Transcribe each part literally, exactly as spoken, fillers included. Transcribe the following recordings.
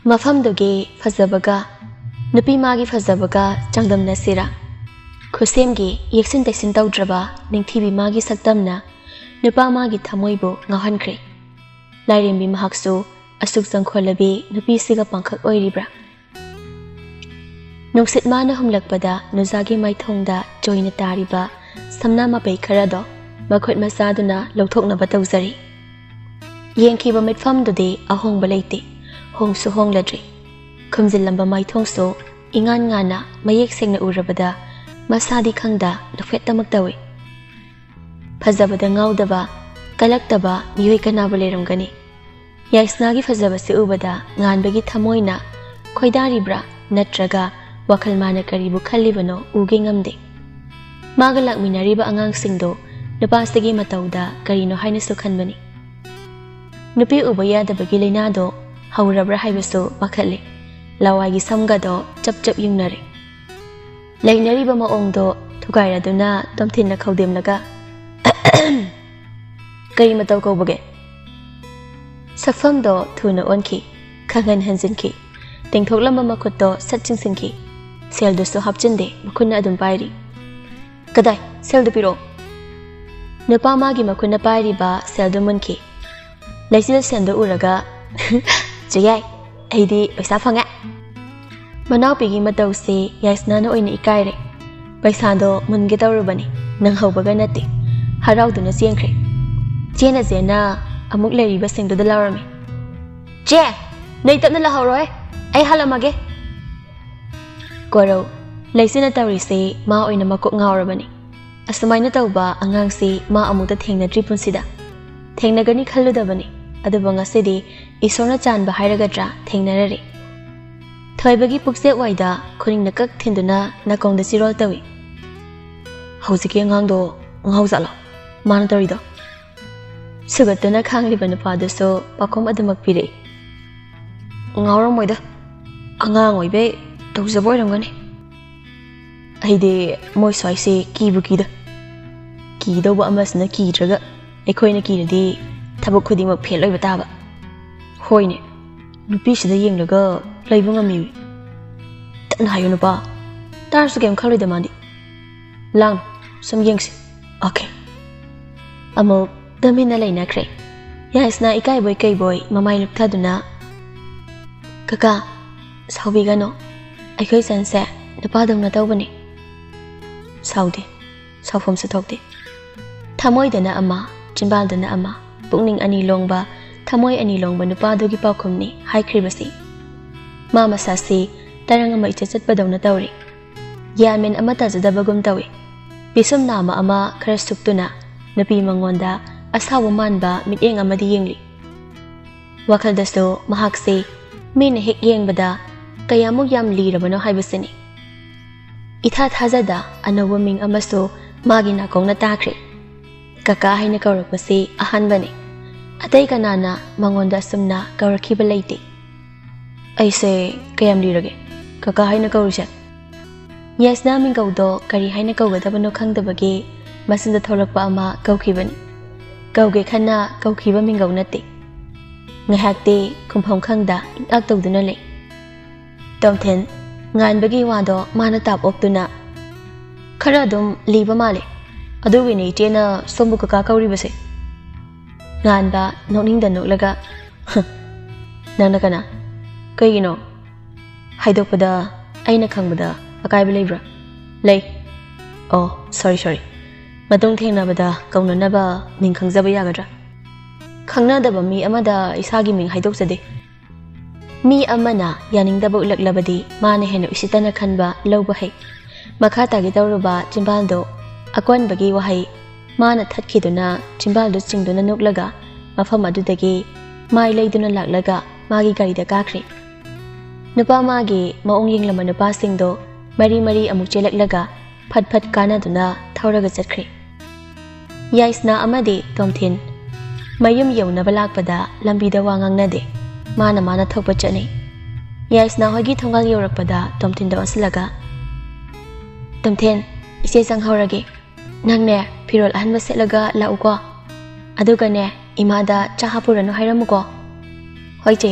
ꯃꯐꯝꯗꯨꯒꯤ ꯐꯖꯕꯒ ꯅꯨꯄꯤ ꯃꯥꯒꯤ ꯐꯖꯕꯒ ꯆꯥꯡꯗꯝꯅꯁꯤꯔꯥ? ꯈꯨꯠꯁꯦꯝꯒꯤ ꯌꯦꯛꯁꯤꯟ ꯇꯩꯁꯤꯟ ꯇꯧꯗ꯭ꯔꯕ ꯅꯤꯡꯊꯤꯕꯤ ꯃꯥꯒꯤ ꯁꯛꯇꯝꯅ ꯅꯨꯄꯥ ꯃꯥꯒꯤ ꯊꯃꯣꯏꯕꯨ ꯉꯥꯎꯍꯟꯈ꯭ꯔꯦ꯫ ꯂꯥꯏꯔꯦꯝꯕꯤ ꯃꯍꯥꯛꯁꯨ ꯑꯁꯨꯛ ꯆꯪꯈꯣꯜꯂꯕꯤ ꯅꯨꯄꯤꯁꯤꯒ ꯄꯥꯡꯈꯛ ꯑꯣꯏꯔꯤꯕ꯭ꯔꯥ? ꯅꯨꯡꯁꯤꯠ ꯃꯥꯅ ꯍꯨꯝꯂꯛꯄꯗ ꯅꯨꯖꯥꯒꯤ ꯃꯥꯏꯊꯣꯡꯗ ꯆꯣꯏꯅ ꯇꯥꯔꯤꯕ ꯁꯝꯅꯥ ꯃꯄꯩ ꯈꯔꯗꯣ ꯃꯈꯨꯠ ꯃꯆꯥꯗꯨꯅ ꯂꯧꯊꯣꯛꯅꯕ ꯇꯧꯖꯔꯤ꯫ ꯌꯦꯡꯈꯤꯕ ꯃꯤꯠꯐꯝꯗꯨꯗꯤ ꯑꯍꯣꯡꯕ ꯂꯩꯇꯦ, ꯍꯣꯡꯁꯨ ꯍꯣꯡꯂꯗ꯭ꯔꯤ꯫ ꯈꯨꯝꯖꯤꯜꯂꯝꯕ ꯃꯥꯏꯊꯣꯡꯁꯨ ꯏꯉꯥꯟ ꯉꯥꯟꯅ ꯃꯌꯦꯛ ꯁꯦꯡꯅ ꯎꯔꯕꯗ ꯃꯁꯥꯗꯤ ꯈꯪꯗ ꯅꯣꯛꯐꯦꯠꯇꯃꯛ ꯇꯧꯏ꯫ ꯐꯖꯕꯗ ꯉꯥꯎꯗꯕ, ꯀꯜꯂꯛꯇꯕ ꯃꯤꯑꯣꯏ ꯀꯅꯥꯕꯨ ꯂꯩꯔꯝꯒꯅꯤ? ꯌꯥꯏꯁꯅꯥꯒꯤ ꯐꯖꯕꯁꯤ ꯎꯕꯗ ꯉꯥꯟꯕꯒꯤ ꯊꯃꯣꯏꯅ ꯈꯣꯏꯗꯥꯔꯤꯕ꯭ꯔꯥ ꯅꯠꯇ꯭ꯔꯒ ꯋꯥꯈꯜ ꯃꯥꯅ ꯀꯔꯤꯕꯨ ꯈꯜꯂꯤꯕꯅꯣ ꯎꯒꯦ ꯉꯝꯗꯦ꯫ ꯃꯥꯒ ꯂꯥꯛꯃꯤꯟꯅꯔꯤꯕ ꯑꯉꯥꯡꯁꯤꯡꯗꯨ ꯅꯨꯄꯥꯁꯤꯒꯤ ꯃꯇꯧꯗ ꯀꯔꯤꯅꯣ ꯍꯥꯏꯅꯁꯨ ꯈꯟꯕꯅꯤ꯫ ꯅꯨꯄꯤ ꯎꯕ ꯌꯥꯗꯕꯒꯤ ꯂꯥꯏꯅꯥꯗꯣ ꯍꯧꯔꯕ꯭ꯔꯥ ꯍꯥꯏꯕꯁꯨ ꯄꯥꯈꯠꯂꯤ꯫ ꯂꯋꯥꯏꯒꯤ ꯁꯝꯒꯗꯣ ꯆꯞ ꯆꯞ ꯌꯨꯡꯅꯔꯦ꯫ ꯂꯩꯅꯔꯤꯕ ꯃꯑꯣꯡꯗꯣ ꯊꯨꯒꯥꯏꯔꯗꯨꯅ ꯇꯣꯝꯊꯤꯟꯅ ꯈꯧꯗꯦꯝꯂꯒ, "ꯀꯔꯤ ꯃꯇꯧ ꯀꯧꯕꯒꯦ?" ꯁꯛꯐꯝꯗꯣ ꯊꯨꯅ ꯑꯣꯟꯈꯤ, ꯈꯪꯍꯟ ꯍꯟꯖꯤꯟꯈꯤ꯫ ꯇꯤꯡꯊꯣꯛꯂꯝꯕ ꯃꯈꯨꯠꯇꯣ ꯁꯠ ꯆꯤꯡꯁꯤꯟꯈꯤ꯫ ꯁꯦꯜꯗꯨꯁꯨ ꯍꯥꯞꯆꯤꯟꯗꯦ, ꯃꯈꯨꯠꯅ ꯑꯗꯨꯝ ꯄꯥꯏꯔꯤ꯫ "ꯀꯗꯥꯏ? ꯁꯦꯜꯗꯨ ꯄꯤꯔꯛꯑꯣ!" ꯅꯨꯄꯥ ꯃꯥꯒꯤ ꯃꯈꯨꯠꯅ ꯄꯥꯏꯔꯤꯕ ꯁꯦꯜꯗꯨ ꯃꯨꯟꯈꯤ꯫ ꯂꯩꯆꯤꯜ ꯁꯦꯟꯗꯨ ꯎꯔꯒ, "ꯆꯦ ꯌꯥꯏ, ꯑꯩꯗꯤ ꯄꯩꯁꯥ ꯐꯪꯉꯦ!" ꯃꯅꯥꯎꯄꯤꯒꯤ ꯃꯇꯧꯁꯤ ꯌꯥꯏꯁꯅꯥꯅ ꯑꯣꯏꯅ ꯏꯀꯥꯏꯔꯦ꯫ ꯄꯩꯁꯥꯗꯣ ꯃꯨꯟꯒꯦ ꯇꯧꯔꯨꯕꯅꯤ, ꯅꯪꯍꯧꯕꯒ ꯅꯠꯇꯦ꯫ ꯍꯔꯥꯎꯗꯨꯅ ꯆꯦꯟꯈ꯭ꯔꯦ꯫ ꯆꯦꯅ ꯆꯦꯅ ꯑꯃꯨꯛ ꯂꯩꯔꯤꯕꯁꯤꯡꯗꯨꯗ ꯂꯥꯎꯔꯝꯃꯤ, "ꯆꯦ, ꯅꯣꯏ ꯇꯞꯅ ꯂꯥꯛꯍꯧꯔꯣꯍꯦ, ꯑꯩ ꯍꯜꯂꯝꯃꯒꯦ!" ꯀꯣꯔꯧ, ꯂꯩꯆꯤꯜꯅ ꯇꯧꯔꯤꯁꯤ ꯃꯥ ꯑꯣꯏꯅ ꯃꯀꯣꯛ ꯉꯥꯎꯔꯕꯅꯤ꯫ ꯑꯁꯨꯃꯥꯏꯅ ꯇꯧꯕ ꯑꯉꯥꯡꯁꯤ ꯃꯥ ꯑꯃꯨꯛꯇ ꯊꯦꯡꯅꯗ꯭ꯔꯤ ꯄꯨꯟꯁꯤꯗ꯫ ꯊꯦꯡꯅꯒꯅꯤ ꯈꯜꯂꯨꯗꯕꯅꯤ, ꯑꯗꯨꯕꯨ ꯉꯁꯤꯗꯤ ꯏꯁꯣꯔꯅ ꯆꯥꯟꯕ ꯍꯥꯏꯔꯒꯗ꯭ꯔꯥ ꯊꯦꯡꯅꯔꯔꯦ꯫ ꯊꯣꯏꯕꯒꯤ ꯄꯨꯛꯆꯦꯛ ꯋꯥꯏꯗ ꯈꯨꯅꯤꯡꯅ ꯀꯛ ꯊꯤꯟꯗꯨꯅ ꯅꯥꯀꯣꯡꯗ ꯆꯤꯔꯣꯜ ꯇꯧꯏ꯫ "ꯍꯧꯖꯤꯛꯀꯤ ꯑꯉꯥꯡꯗꯣ ꯉꯥꯎꯖꯥꯠꯂꯣ ꯃꯥꯅ ꯇꯧꯔꯤꯗꯣ?" ꯁꯨꯒꯠꯇꯨꯅ ꯈꯥꯡꯂꯤꯕ ꯅꯨꯄꯥꯗꯨꯁꯨ ꯄꯥꯈꯨꯝ ꯑꯗꯨꯃꯛ ꯄꯤꯔꯛꯏ꯫ "ꯉꯥꯎꯔꯝꯃꯣꯏꯗ, ꯑꯉꯥꯡ ꯑꯣꯏꯕꯩ ꯇꯧꯖꯕ ꯑꯣꯏꯔꯝꯒꯅꯤ꯫ ꯑꯩꯗꯤ ꯃꯣꯏ ꯁ꯭ꯋꯥꯏꯁꯦ ꯀꯤꯕꯨ ꯀꯤꯗ꯫ ꯀꯤꯗꯧꯕ ꯑꯃꯁꯤꯅ ꯀꯤꯗ꯭ꯔꯒ ꯑꯩꯈꯣꯏꯅ ꯀꯤꯔꯗꯤ ꯊꯕꯛ ꯈꯨꯗꯤꯡꯃꯛ ꯐꯦꯜ ꯑꯣꯏꯕ ꯇꯥꯕ꯫ ꯍꯣꯏꯅꯦ, ꯅꯨꯄꯤꯁꯤꯗ ꯌꯦꯡꯂꯒ ꯂꯩꯕ ꯉꯝꯃꯤ꯫ ꯇꯞꯅ ꯍꯥꯏꯌꯨ ꯅꯨꯄꯥ, ꯇꯥꯔꯁꯨ ꯀꯩꯝ ꯈꯜꯂꯣꯏꯗ ꯃꯥꯗꯤ꯫ ꯂꯥꯡꯅꯨ, ꯁꯨꯝ ꯌꯦꯡꯁꯤ꯫ ꯑꯣꯀꯦ꯫ ꯑꯃꯨꯛ ꯇꯨꯃꯤꯟꯅ ꯂꯩꯅꯈ꯭ꯔꯦ꯫ ꯌꯥꯏꯁꯅꯥ ꯏꯀꯥꯏꯕꯣꯏ ꯀꯩꯕꯣꯏ ꯃꯃꯥꯏ ꯂꯨꯞꯊꯗꯨꯅ, "ꯀꯀꯥ, ꯁꯥꯎꯕꯤꯒꯅꯨ꯫ ꯑꯩꯈꯣꯏ ꯆꯟꯁꯦ ꯅꯨꯄꯥꯗꯧꯅ ꯇꯧꯕꯅꯤ꯫" "ꯁꯥꯎꯗꯦ, ꯁꯥꯎꯐꯝꯁꯨ ꯊꯣꯛꯇꯦ꯫ ꯊꯃꯣꯏꯗꯅ ꯑꯃ, ꯆꯤꯟꯕꯥꯜꯗꯅ ꯑꯃ, ꯄꯨꯛꯅꯤꯡ ꯑꯅꯤ ꯂꯣꯡꯕ, ꯊꯃꯣꯏ ꯑꯅꯤ ꯂꯣꯡꯕ ꯅꯨꯄꯥꯗꯨꯒꯤ ꯄꯥꯎꯈꯨꯝꯅꯤ ꯍꯥꯏꯈ꯭ꯔꯤꯕꯁꯤ꯫ ꯃꯥ ꯃꯁꯥꯁꯤ ꯇꯔꯪ ꯑꯃ ꯏꯆꯠ ꯆꯠꯄꯗꯧꯅ ꯇꯧꯔꯤ꯫ ꯒ꯭ꯌꯥꯟ ꯃꯦꯟ ꯑꯃ ꯇꯥꯖꯗꯕꯒꯨꯝ ꯇꯧꯏ꯫ ꯄꯤꯁꯨꯝ ꯅꯥꯝꯃ ꯑꯃ ꯈꯔ ꯁꯨꯞꯇꯨꯅ ꯅꯨꯄꯤ ꯃꯉꯣꯟꯗ ꯑꯁꯥꯎꯕ ꯃꯥꯟꯕ ꯃꯤꯠꯌꯦꯡ ꯑꯃꯗꯤ ꯌꯦꯡꯂꯤ꯫ ꯋꯥꯈꯜꯗꯁꯨ ꯃꯍꯥꯛꯁꯤ ꯃꯤꯅ ꯍꯦꯛ ꯌꯦꯡꯕꯗ ꯀꯌꯥꯃꯨꯛ ꯌꯥꯝ ꯂꯤꯔꯕꯅꯣ ꯍꯥꯏꯕꯁꯤꯅꯤ꯫ ꯏꯊꯥ ꯊꯥꯖꯗ ꯑꯅꯧꯕ ꯃꯤꯡ ꯑꯃꯁꯨ ꯃꯥꯒꯤ ꯅꯥꯀꯣꯡꯅ ꯇꯥꯈ꯭ꯔꯦ꯫ ꯀꯀꯥ ꯍꯥꯏꯅ ꯀꯧꯔꯛꯄꯁꯤ ꯑꯍꯥꯟꯕꯅꯤ꯫ ꯑꯇꯩ ꯀꯅꯥꯅ ꯃꯉꯣꯟꯗ ꯑꯁꯨꯝꯅ ꯀꯧꯔꯛꯈꯤꯕ ꯂꯩꯇꯦ꯫ "ꯑꯩꯁꯦ ꯀꯌꯥꯝ ꯂꯤꯔꯒꯦ ꯀꯀꯥ ꯍꯥꯏꯅ ꯀꯧꯔꯤꯁꯦ?" ꯌꯥꯏꯁꯅꯥ ꯃꯤꯡꯒꯧꯗꯣ ꯀꯔꯤ ꯍꯥꯏꯅ ꯀꯧꯒꯗꯕꯅꯣ ꯈꯪꯗꯕꯒꯤ ꯃꯆꯤꯟꯗ ꯊꯣꯛꯂꯛꯄ ꯑꯃ ꯀꯧꯈꯤꯕꯅꯤ꯫ ꯀꯧꯒꯦ ꯈꯟꯅ ꯀꯧꯈꯤꯕ ꯃꯤꯡꯒꯧ ꯅꯠꯇꯦ꯫ ꯉꯥꯏꯍꯥꯛꯇꯤ ꯈꯨꯝꯐꯝ ꯈꯪꯗ ꯏꯛ ꯇꯧꯗꯨꯅ ꯂꯩ꯫ ꯇꯣꯝꯊꯤꯟ, ꯉꯥꯟꯕꯒꯤ ꯋꯥꯗꯣ ꯃꯥꯅ ꯇꯥꯞ ꯑꯣꯛꯇꯨꯅ, "ꯈꯔ ꯑꯗꯨꯝ ꯂꯤꯕ ꯃꯥꯜꯂꯦ꯫ ꯑꯗꯨꯒꯤꯅꯦ ꯏꯆꯦꯅ ꯁꯣꯝꯕꯨ ꯀꯀꯥ ꯀꯧꯔꯤꯕꯁꯦ꯫" ꯉꯥꯟꯕ ꯅꯣꯛꯅꯤꯡꯗ ꯅꯣꯛꯂꯒ, "ꯅꯪꯅ ꯀꯅꯥ? ꯀꯩꯒꯤꯅꯣ? ꯍꯥꯏꯗꯣꯛꯄꯗ ꯑꯩꯅ ꯈꯪꯕꯗ ꯑꯀꯥꯏꯕ ꯂꯩꯕ꯭ꯔꯥ?" "ꯂꯩ꯫ ꯑꯣ, ꯁꯣꯔꯤ, ꯁꯣꯔꯤ꯫ ꯃꯇꯨꯡ ꯊꯦꯡꯅꯕꯗ ꯀꯧꯅꯅꯕ ꯃꯤꯡ ꯈꯪꯖꯕ ꯌꯥꯒꯗ꯭ꯔꯥ?" "ꯈꯪꯅꯗꯕ ꯃꯤ ꯑꯃꯗ ꯏꯁꯥꯒꯤ ꯃꯤꯡ ꯍꯥꯏꯗꯣꯛꯆꯗꯦ꯫" ꯃꯤ ꯑꯃꯅ ꯌꯥꯅꯤꯡꯗꯕ ꯎꯠꯂꯛꯂꯕꯗꯤ ꯃꯥꯅ ꯍꯦꯟꯅ ꯎꯁꯤꯠꯇꯅ ꯈꯟꯕ ꯂꯧꯕ ꯍꯩ꯫ ꯃꯈꯥ ꯇꯥꯒꯦ ꯇꯧꯔꯨꯕ ꯆꯤꯝꯕꯥꯜꯗꯣ ꯑꯀꯣꯟꯕꯒꯤ ꯋꯥꯍꯩ ꯃꯥꯅ ꯊꯠꯈꯤꯗꯨꯅ ꯆꯤꯝꯕꯥꯜꯗꯨ ꯆꯤꯡꯗꯨꯅ ꯅꯣꯛꯂꯒ ꯃꯐꯝ ꯑꯗꯨꯗꯒꯤ ꯃꯥꯏ ꯂꯩꯗꯨꯅ ꯂꯥꯛꯂꯒ ꯃꯥꯒꯤ ꯒꯥꯔꯤꯗ ꯀꯥꯈ꯭ꯔꯦ꯫ ꯅꯨꯄꯥ ꯃꯥꯒꯤ ꯃꯑꯣꯡ ꯌꯦꯡꯂꯝꯕ ꯅꯨꯄꯥꯁꯤꯡꯗꯣ ꯃꯔꯤ ꯃꯔꯤ ꯑꯃꯨꯛ ꯆꯦꯜꯂꯛꯂꯒ ꯐꯠ ꯐꯠ ꯀꯥꯟꯅꯗꯨꯅ ꯊꯧꯔꯒ ꯆꯠꯈ꯭ꯔꯦ꯫ ꯌꯥꯏꯁꯅꯥ ꯑꯃꯗꯤ ꯇꯣꯝꯊꯤꯟ ꯃꯌꯨꯝ ꯌꯧꯅꯕ ꯂꯥꯛꯄꯗ ꯂꯝꯕꯤꯗ ꯋꯥ ꯉꯥꯡꯅꯗꯦ꯫ ꯃꯥꯅ ꯃꯥꯅ ꯊꯣꯛꯄ ꯆꯠꯅꯩ꯫ ꯌꯥꯏꯁꯅꯥ ꯍꯣꯏꯒꯤ ꯊꯣꯡꯒꯥꯜ ꯌꯧꯔꯛꯄꯗ ꯇꯣꯝꯊꯤꯟꯗ ꯑꯣꯟꯁꯤꯜꯂꯒ, "ꯇꯣꯝꯊꯤꯟ, ꯏꯆꯦ ꯆꯪꯍꯧꯔꯒꯦ꯫ ꯅꯪꯅꯦ ꯐꯤꯔꯣꯜ ꯑꯍꯟꯕ ꯁꯦꯠꯂꯒ ꯂꯥꯛꯎꯀꯣ꯫ ꯑꯗꯨꯒꯅꯦ ꯏꯃꯥꯗ ꯆꯥ ꯍꯥꯞꯄꯨꯔꯅꯨ ꯍꯥꯏꯔꯝꯃꯨꯀꯣ꯫" "ꯍꯣꯏ ꯆꯦ꯫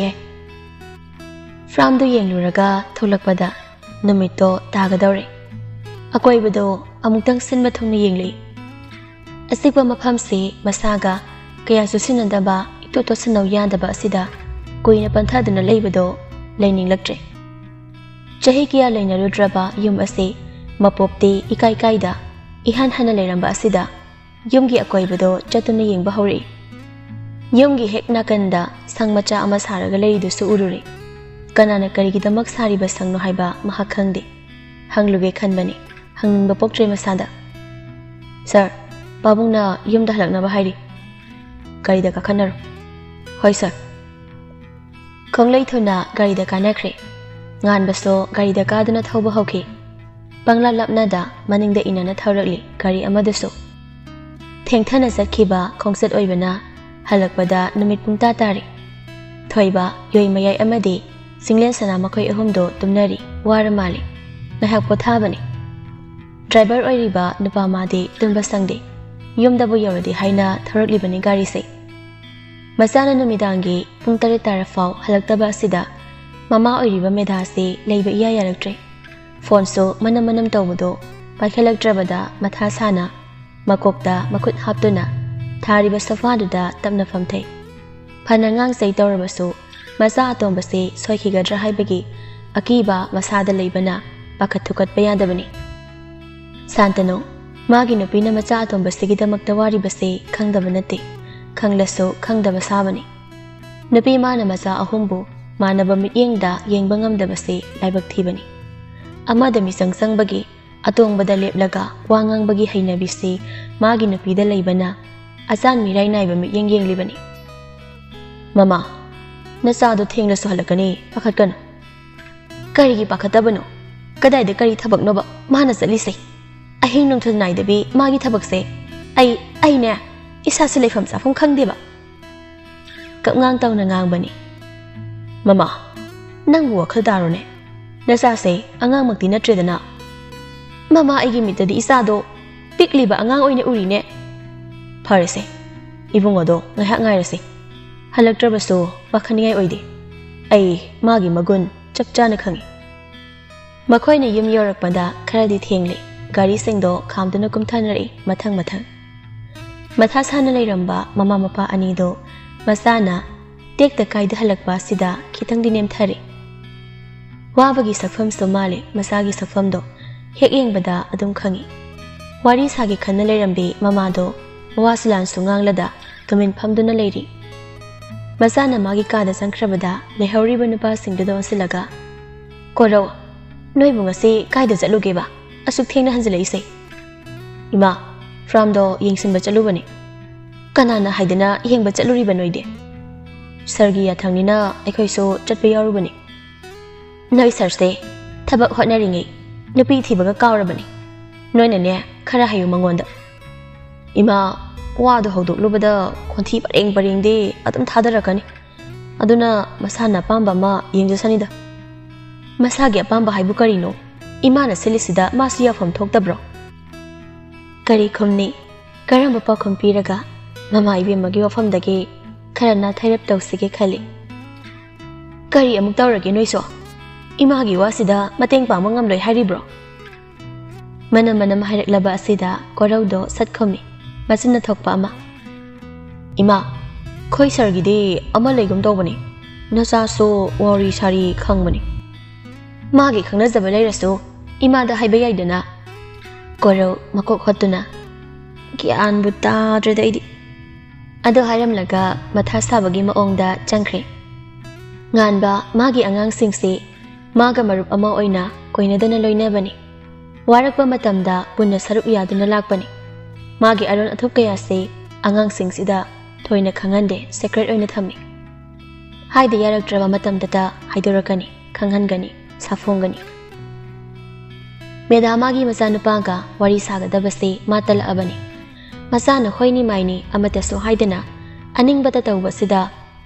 ꯐꯥꯔꯝꯗꯨ ꯌꯦꯡꯂꯨꯔꯒ ꯊꯣꯛꯂꯛꯄꯗ ꯅꯨꯃꯤꯠꯇꯣ ꯇꯥꯒꯗꯧꯔꯦ꯫ ꯑꯀꯣꯏꯕꯗꯣ ꯑꯃꯨꯛꯇꯪ ꯁꯤꯟꯕ ꯊꯨꯡꯅ ꯌꯦꯡꯂꯛꯏ꯫ ꯑꯆꯤꯛꯄ ꯃꯐꯝꯁꯤ ꯃꯁꯥꯒ ꯀꯌꯥ ꯆꯨꯁꯤꯟꯅꯗꯕ, ꯏꯇꯣꯠ ꯇꯣꯠꯁꯤꯟꯅꯧ ꯌꯥꯗꯕ ꯑꯁꯤꯗ ꯀꯨꯏꯅ ꯄꯟꯊꯗꯨꯅ ꯂꯩꯕꯗꯣ ꯂꯩꯅꯤꯡꯂꯛꯇ꯭ꯔꯦ꯫ ꯆꯍꯤ ꯀꯌꯥ ꯂꯩꯅꯔꯨꯗ꯭ꯔꯕ ꯌꯨꯝ ꯑꯁꯤ ꯃꯄꯣꯞꯇꯤ ꯏꯀꯥꯏ ꯀꯥꯏꯗ ꯏꯍꯥꯟ ꯍꯥꯟꯅ ꯂꯩꯔꯝꯕ ꯑꯁꯤꯗ ꯌꯨꯝꯒꯤ ꯑꯀꯣꯏꯕꯗꯣ ꯆꯠꯇꯨꯅ ꯌꯦꯡꯕ ꯍꯧꯔꯛꯏ꯫ ꯌꯨꯝꯒꯤ ꯍꯦꯛ ꯅꯥꯀꯟꯗ ꯁꯪ ꯃꯆꯥ ꯑꯃ ꯁꯥꯔꯒ ꯂꯩꯔꯤꯗꯨꯁꯨ ꯎꯔꯨꯔꯦ꯫ ꯀꯅꯥꯅ ꯀꯔꯤꯒꯤꯗꯃꯛ ꯁꯥꯔꯤꯕ ꯁꯪꯅꯣ ꯍꯥꯏꯕ ꯃꯍꯥꯛ ꯈꯪꯗꯦ꯫ ꯍꯪꯂꯨꯒꯦ ꯈꯟꯕꯅꯤ, ꯍꯪꯅꯤꯡꯕ ꯄꯣꯛꯇ꯭ꯔꯦ ꯃꯁꯥꯗ꯫ "ꯁꯥꯔ, ꯄꯥꯕꯨꯡꯅ ꯌꯨꯝꯗ ꯍꯜꯂꯛꯅꯕ ꯍꯥꯏꯔꯤ꯫" "ꯒꯥꯔꯤꯗ ꯀꯥꯈꯠꯅꯔꯣ꯫" "ꯍꯣꯏ ꯁꯥꯔ꯫" ꯈꯣꯡꯂꯩ ꯊꯨꯅ ꯒꯥꯔꯤꯗ ꯀꯥꯅꯈ꯭ꯔꯦ꯫ ꯉꯥꯟꯕꯁꯨ ꯒꯥꯔꯤꯗ ꯀꯥꯗꯨꯅ ꯊꯧꯕ ꯍꯧꯈꯤ꯫ ꯄꯪꯂꯥꯞ ꯂꯥꯞꯅꯗ ꯃꯅꯤꯡꯗ ꯏꯟꯅꯅ ꯊꯧꯔꯛꯂꯤ ꯒꯥꯔꯤ ꯑꯃꯗꯨꯁꯨ꯫ ꯊꯦꯡꯊꯅ ꯆꯠꯈꯤꯕ ꯈꯣꯡꯆꯠ ꯑꯣꯏꯕꯅ ꯍꯜꯂꯛꯄꯗ ꯅꯨꯃꯤꯠ ꯄꯨꯡꯇꯥ ꯇꯥꯔꯦ꯫ ꯊꯣꯏꯕ, ꯌꯣꯏ ꯃꯌꯥꯏ ꯑꯃꯗꯤ ꯆꯤꯡꯂꯦꯟ ꯁꯅꯥ ꯃꯈꯣꯏ ꯑꯍꯨꯝꯗꯣ ꯇꯨꯝꯅꯔꯤ, ꯋꯥꯔ ꯃꯥꯜꯂꯤ꯫ ꯉꯥꯏꯍꯥꯛ ꯄꯣꯊꯥꯕꯅꯤ꯫ ꯗ꯭ꯔꯥꯏꯚꯔ ꯑꯣꯏꯔꯤꯕ ꯅꯨꯄꯥ ꯃꯥꯗꯤ ꯇꯨꯝꯕ ꯁꯪꯗꯦ꯫ ꯌꯨꯝꯗꯕꯨ ꯌꯧꯔꯗꯤ ꯍꯥꯏꯅ ꯊꯧꯔꯛꯂꯤꯕꯅꯤ ꯒꯥꯔꯤꯁꯦ꯫ ꯃꯆꯥꯅ ꯅꯨꯃꯤꯗꯥꯡꯒꯤ ꯄꯨꯡ ꯇꯔꯦꯠ ꯇꯥꯔꯐꯥꯎ ꯍꯜꯂꯛꯇꯕ ꯑꯁꯤꯗ ꯃꯃꯥ ꯑꯣꯏꯔꯤꯕ ꯃꯦꯙꯥꯁꯤ ꯂꯩꯕ ꯏꯌꯥ ꯌꯥꯔꯛꯇ꯭ꯔꯦ꯫ ꯐꯣꯟꯁꯨ ꯃꯅꯝ ꯃꯅꯝ ꯇꯧꯕꯗꯣ ꯄꯥꯏꯈꯠꯂꯛꯇ꯭ꯔꯕꯗ ꯃꯊꯥ ꯁꯥꯅ ꯃꯀꯣꯛꯇ ꯃꯈꯨꯠ ꯍꯥꯞꯇꯨꯅ ꯊꯥꯔꯤꯕ ꯁꯣꯐꯥꯗꯨꯗ ꯇꯞꯅ ꯐꯝꯊꯩ꯫ ꯐꯅ ꯉꯥꯡꯆꯩ ꯇꯧꯔꯕꯁꯨ ꯃꯆꯥ ꯑꯇꯣꯝꯕꯁꯤ ꯁꯣꯏꯈꯤꯒꯗ꯭ꯔꯥ ꯍꯥꯏꯕꯒꯤ ꯑꯀꯤꯕ ꯃꯁꯥꯗ ꯂꯩꯕꯅ ꯄꯥꯈꯠ ꯊꯨꯀꯠꯄ ꯌꯥꯗꯕꯅꯤ꯫ ꯁꯥꯟꯇꯅꯨ, ꯃꯥꯒꯤ ꯅꯨꯄꯤꯅ ꯃꯆꯥ ꯑꯇꯣꯝꯕꯁꯤꯒꯤꯗꯃꯛꯇ ꯋꯥꯔꯤꯕꯁꯤ ꯈꯪꯗꯕ ꯅꯠꯇꯦ, ꯈꯪꯂꯁꯨ ꯈꯪꯗꯕ ꯁꯥꯕꯅꯤ꯫ ꯅꯨꯄꯤ ꯃꯥꯅ ꯃꯆꯥ ꯑꯍꯨꯝꯕꯨ ꯃꯥꯟꯅꯕ ꯃꯤꯠꯌꯦꯡꯗ ꯌꯦꯡꯕ ꯉꯝꯗꯕꯁꯤ ꯂꯥꯏꯕꯛ ꯊꯤꯕꯅꯤ꯫ ꯑꯃꯗ ꯃꯤꯆꯪ ꯆꯪꯕꯒꯤ ꯑꯇꯣꯡꯕꯗ ꯂꯦꯞꯂꯒ ꯋꯥ ꯉꯥꯡꯕꯒꯤ ꯍꯩꯅꯕꯤꯁꯤ ꯃꯥꯒꯤ ꯅꯨꯄꯤꯗ ꯂꯩꯕꯅ ꯑꯆꯥꯟ ꯃꯤꯔꯥꯏ ꯅꯥꯏꯕ ꯃꯤꯠꯌꯦꯡ ꯌꯦꯡꯂꯤꯕꯅꯤ꯫ "ꯃꯃꯥ, ꯅꯆꯥꯗꯣ ꯊꯦꯡꯂꯁꯨ ꯍꯜꯂꯛꯀꯅꯤ, ꯄꯥꯈꯠꯀꯅꯨ꯫" "ꯀꯔꯤꯒꯤ ꯄꯥꯈꯠꯇꯕꯅꯣ? ꯀꯗꯥꯏꯗ ꯀꯔꯤ ꯊꯕꯛꯅꯣꯕ ꯃꯥꯅ ꯆꯠꯂꯤꯁꯦ? ꯑꯍꯤꯡ ꯅꯨꯡꯊꯤꯜ ꯅꯥꯏꯗꯕꯤ ꯃꯥꯒꯤ ꯊꯕꯛꯁꯦ꯫ ꯑꯩ, ꯑꯩꯅꯦ, ꯏꯁꯥꯁꯦ ꯂꯩꯐꯝ ꯆꯥꯐꯝ ꯈꯪꯗꯦꯕ꯫" ꯀꯞꯉꯥꯡ ꯇꯧꯅ ꯉꯥꯡꯕꯅꯤ꯫ "ꯃꯃꯥ, ꯅꯪꯕꯨ ꯋꯥꯈꯜ ꯇꯥꯔꯣꯅꯦ꯫ ꯅꯆꯥꯁꯦ ꯑꯉꯥꯡꯃꯛꯇꯤ ꯅꯠꯇ꯭ꯔꯦꯗꯅ꯫" "ꯃꯃꯥ, ꯑꯩꯒꯤ ꯃꯤꯠꯇꯗꯤ ꯏꯆꯥꯗꯣ ꯄꯤꯛꯂꯤꯕ ꯑꯉꯥꯡ ꯑꯣꯏꯅ ꯎꯔꯤꯅꯦ꯫" "ꯐꯔꯦꯁꯦ, ꯏꯕꯨꯡꯉꯣꯗꯣ ꯉꯥꯏꯍꯥꯛ ꯉꯥꯏꯔꯁꯤ꯫ ꯍꯜꯂꯛꯇ꯭ꯔꯕꯁꯨ ꯄꯥꯈꯠꯅꯤꯡꯉꯥꯏ ꯑꯣꯏꯗꯦ꯫ ꯑꯩ ꯃꯥꯒꯤ ꯃꯒꯨꯟ ꯆꯞ ꯆꯥꯅ ꯈꯪꯏ꯫ ꯃꯈꯣꯏꯅ ꯌꯨꯝ ꯌꯧꯔꯛꯄꯗ ꯈꯔꯗꯤ ꯊꯦꯡꯂꯦ꯫ ꯒꯥꯔꯤꯁꯤꯡꯗꯣ ꯈꯥꯝꯗꯨꯅ ꯀꯨꯝꯊꯅꯔꯛꯏ ꯃꯊꯪ ꯃꯊꯪ꯫ ꯃꯊꯥ ꯁꯥꯅ ꯂꯩꯔꯝꯕ ꯃꯃꯥ ꯃꯄꯥ ꯑꯅꯤꯗꯣ ꯃꯆꯥꯅ ꯇꯦꯛꯇ ꯀꯥꯏꯗ ꯍꯜꯂꯛꯄ ꯑꯁꯤꯗ ꯈꯤꯇꯪꯗꯤ ꯅꯦꯝꯊꯔꯦ꯫ ꯋꯥꯕꯒꯤ ꯁꯛꯐꯝꯁꯨ ꯃꯥꯜꯂꯦ ꯃꯆꯥꯒꯤ ꯁꯛꯐꯝꯗꯣ꯫ ꯍꯦꯛ ꯌꯦꯡꯕꯗ ꯑꯗꯨꯝ ꯈꯪꯏ꯫ ꯋꯥꯔꯤ ꯁꯥꯒꯦ ꯈꯟꯅ ꯂꯩꯔꯝꯕꯤ ꯃꯃꯥꯗꯣ ꯋꯥꯁꯨ ꯂꯥꯟꯁꯨ ꯉꯥꯡꯂꯗ ꯇꯨꯃꯤꯟ ꯐꯝꯗꯨꯅ ꯂꯩꯔꯤ꯫ ꯃꯆꯥꯅ ꯃꯥꯒꯤ ꯀꯥꯗ ꯆꯪꯈ꯭ꯔꯕꯗ ꯂꯩꯍꯧꯔꯤꯕ ꯅꯨꯄꯥꯁꯤꯡꯗꯨꯗ ꯑꯣꯟꯁꯤꯜꯂꯒ, "ꯀꯣꯔꯧ, ꯅꯣꯏꯕꯨ ꯉꯁꯤ ꯀꯥꯏꯗ ꯆꯠꯂꯨꯒꯦꯕ? ꯑꯁꯨꯛ ꯊꯦꯡꯅ ꯍꯟꯖꯤꯜꯂꯛꯏꯁꯦ?" "ꯏꯃꯥ, ꯐꯥꯔꯝꯗꯣ ꯌꯦꯡꯁꯤꯟꯕ ꯆꯠꯂꯨꯕꯅꯤ꯫ ꯀꯅꯥꯅ ꯍꯥꯏꯗꯅ ꯌꯦꯡꯕ ꯆꯠꯂꯨꯔꯤꯕ ꯅꯣꯏꯗꯤ? ꯁꯥꯔꯒꯤ ꯌꯥꯊꯪꯅꯤꯅ ꯑꯩꯈꯣꯏꯁꯨ ꯆꯠꯄ ꯌꯥꯎꯔꯨꯕꯅꯤ꯫" "ꯅꯣꯏ ꯁꯥꯔꯁꯦ ꯊꯕꯛ ꯍꯣꯠꯅꯔꯤꯉꯩ ꯅꯨꯄꯤ ꯊꯤꯕꯒ ꯀꯥꯎꯔꯕꯅꯤ꯫ ꯅꯣꯏꯅꯅꯦ ꯈꯔ ꯍꯥꯏꯌꯨ ꯃꯉꯣꯟꯗ꯫" "ꯏꯃꯥ, ꯋꯥꯗꯣ ꯍꯧꯗꯣꯛꯂꯨꯕꯗ ꯈꯣꯟꯊꯤ ꯄꯔꯦꯡ ꯄꯔꯦꯡꯗꯤ ꯑꯗꯨꯝ ꯊꯥꯗꯔꯛꯀꯅꯤ꯫ ꯑꯗꯨꯅ ꯃꯁꯥꯅ ꯑꯄꯥꯝꯕ ꯑꯃ ꯌꯦꯡꯖꯁꯅꯤꯗ꯫" "ꯃꯁꯥꯒꯤ ꯑꯄꯥꯝꯕ ꯍꯥꯏꯕꯨ ꯀꯔꯤꯅꯣ? ꯏꯃꯥꯅ ꯁꯤꯜꯂꯤꯁꯤꯗ ꯃꯥꯁꯨ ꯌꯥꯐꯝ ꯊꯣꯛꯇꯕ꯭ꯔꯣ?" ꯀꯔꯤ ꯈꯨꯝꯅꯤ? ꯀꯔꯝꯕ ꯄꯥꯎꯈꯨꯝ ꯄꯤꯔꯒ ꯃꯃꯥ ꯏꯕꯦꯝꯃꯒꯤ ꯋꯥꯐꯝꯗꯒꯤ ꯈꯔ ꯅꯥꯊꯩꯔꯞ ꯇꯧꯁꯤꯒꯦ ꯈꯜꯂꯤ꯫ "ꯀꯔꯤ ꯑꯃꯨꯛ ꯇꯧꯔꯒꯦ ꯅꯣꯏꯁꯨ? ꯏꯃꯥꯒꯤ ꯋꯥꯁꯤꯗ ꯃꯇꯦꯡ ꯄꯥꯡꯕ ꯉꯝꯂꯣꯏ ꯍꯥꯏꯔꯤꯕ꯭ꯔꯣ?" ꯃꯅꯝ ꯃꯅꯝ ꯍꯥꯏꯔꯛꯂꯕ ꯑꯁꯤꯗ ꯀꯣꯔꯧꯗꯣ ꯁꯠ ꯈꯨꯝꯃꯤ, ꯃꯆꯤꯟꯅ ꯊꯣꯛꯄ ꯑꯃ꯫ "ꯏꯃꯥ, ꯈꯣꯏ ꯁꯥꯔꯒꯤꯗꯤ ꯑꯃ ꯂꯩꯒꯨꯝ ꯇꯧꯕꯅꯤ꯫ ꯅꯆꯥꯁꯨ ꯋꯥꯔꯤ ꯁꯥꯔꯤ ꯈꯪꯕꯅꯤ꯫" "ꯃꯥꯒꯤ ꯈꯪꯅꯖꯕ ꯂꯩꯔꯁꯨ ꯏꯃꯥꯗ ꯍꯥꯏꯕ ꯌꯥꯏꯗꯅ꯫" ꯀꯣꯔꯧ ꯃꯀꯣꯛ ꯍꯣꯠꯇꯨꯅ, "ꯒ꯭ꯌꯥꯟꯕꯨ ꯇꯥꯗ꯭ꯔꯦꯗ ꯑꯩꯗꯤ꯫" ꯑꯗꯨ ꯍꯥꯏꯔꯝꯂꯒ ꯃꯊꯥ ꯁꯥꯕꯒꯤ ꯃꯑꯣꯡꯗ ꯆꯪꯈ꯭ꯔꯦ꯫ ꯉꯥꯟꯕ ꯃꯥꯒꯤ ꯑꯉꯥꯡꯁꯤꯡꯁꯤ ꯃꯥꯒ ꯃꯔꯨꯞ ꯑꯃ ꯑꯣꯏꯅ ꯀꯣꯏꯅꯗꯅ ꯂꯣꯏꯅꯕꯅꯤ꯫ ꯋꯥꯔꯛꯄ ꯃꯇꯝꯗ ꯄꯨꯟꯅ ꯁꯔꯨꯛ ꯌꯥꯗꯨꯅ ꯂꯥꯛꯄꯅꯤ꯫ ꯃꯥꯒꯤ ꯑꯔꯣꯟ ꯑꯊꯨꯞ ꯀꯌꯥꯁꯤ ꯑꯉꯥꯡꯁꯤꯡꯁꯤꯗ ꯊꯣꯏꯅ ꯈꯪꯍꯟꯗꯦ, ꯁꯦꯀ꯭ꯔꯦꯠ ꯑꯣꯏꯅ ꯊꯝꯃꯤ꯫ ꯍꯥꯏꯗ ꯌꯥꯔꯛꯇ꯭ꯔꯕ ꯃꯇꯝꯗꯇ ꯍꯥꯏꯗꯣꯔꯛꯀꯅꯤ, ꯈꯪꯍꯟꯒꯅꯤ, ꯁꯥꯐꯣꯡꯒꯅꯤ꯫ ꯃꯦꯗꯥꯃꯥꯒꯤ ꯃꯆꯥꯅꯨꯄꯥꯒ ꯋꯥꯔꯤ ꯁꯥꯒꯗꯕꯁꯤ ꯃꯥ ꯇꯜꯂꯛꯑꯕꯅꯤ꯫ ꯃꯆꯥꯅ ꯍꯣꯏꯅꯤ ꯃꯥꯏꯅꯤ ꯑꯃꯠꯇꯁꯨ ꯍꯥꯏꯗꯅ ꯑꯅꯤꯡꯕꯇ ꯇꯧꯕꯁꯤꯗ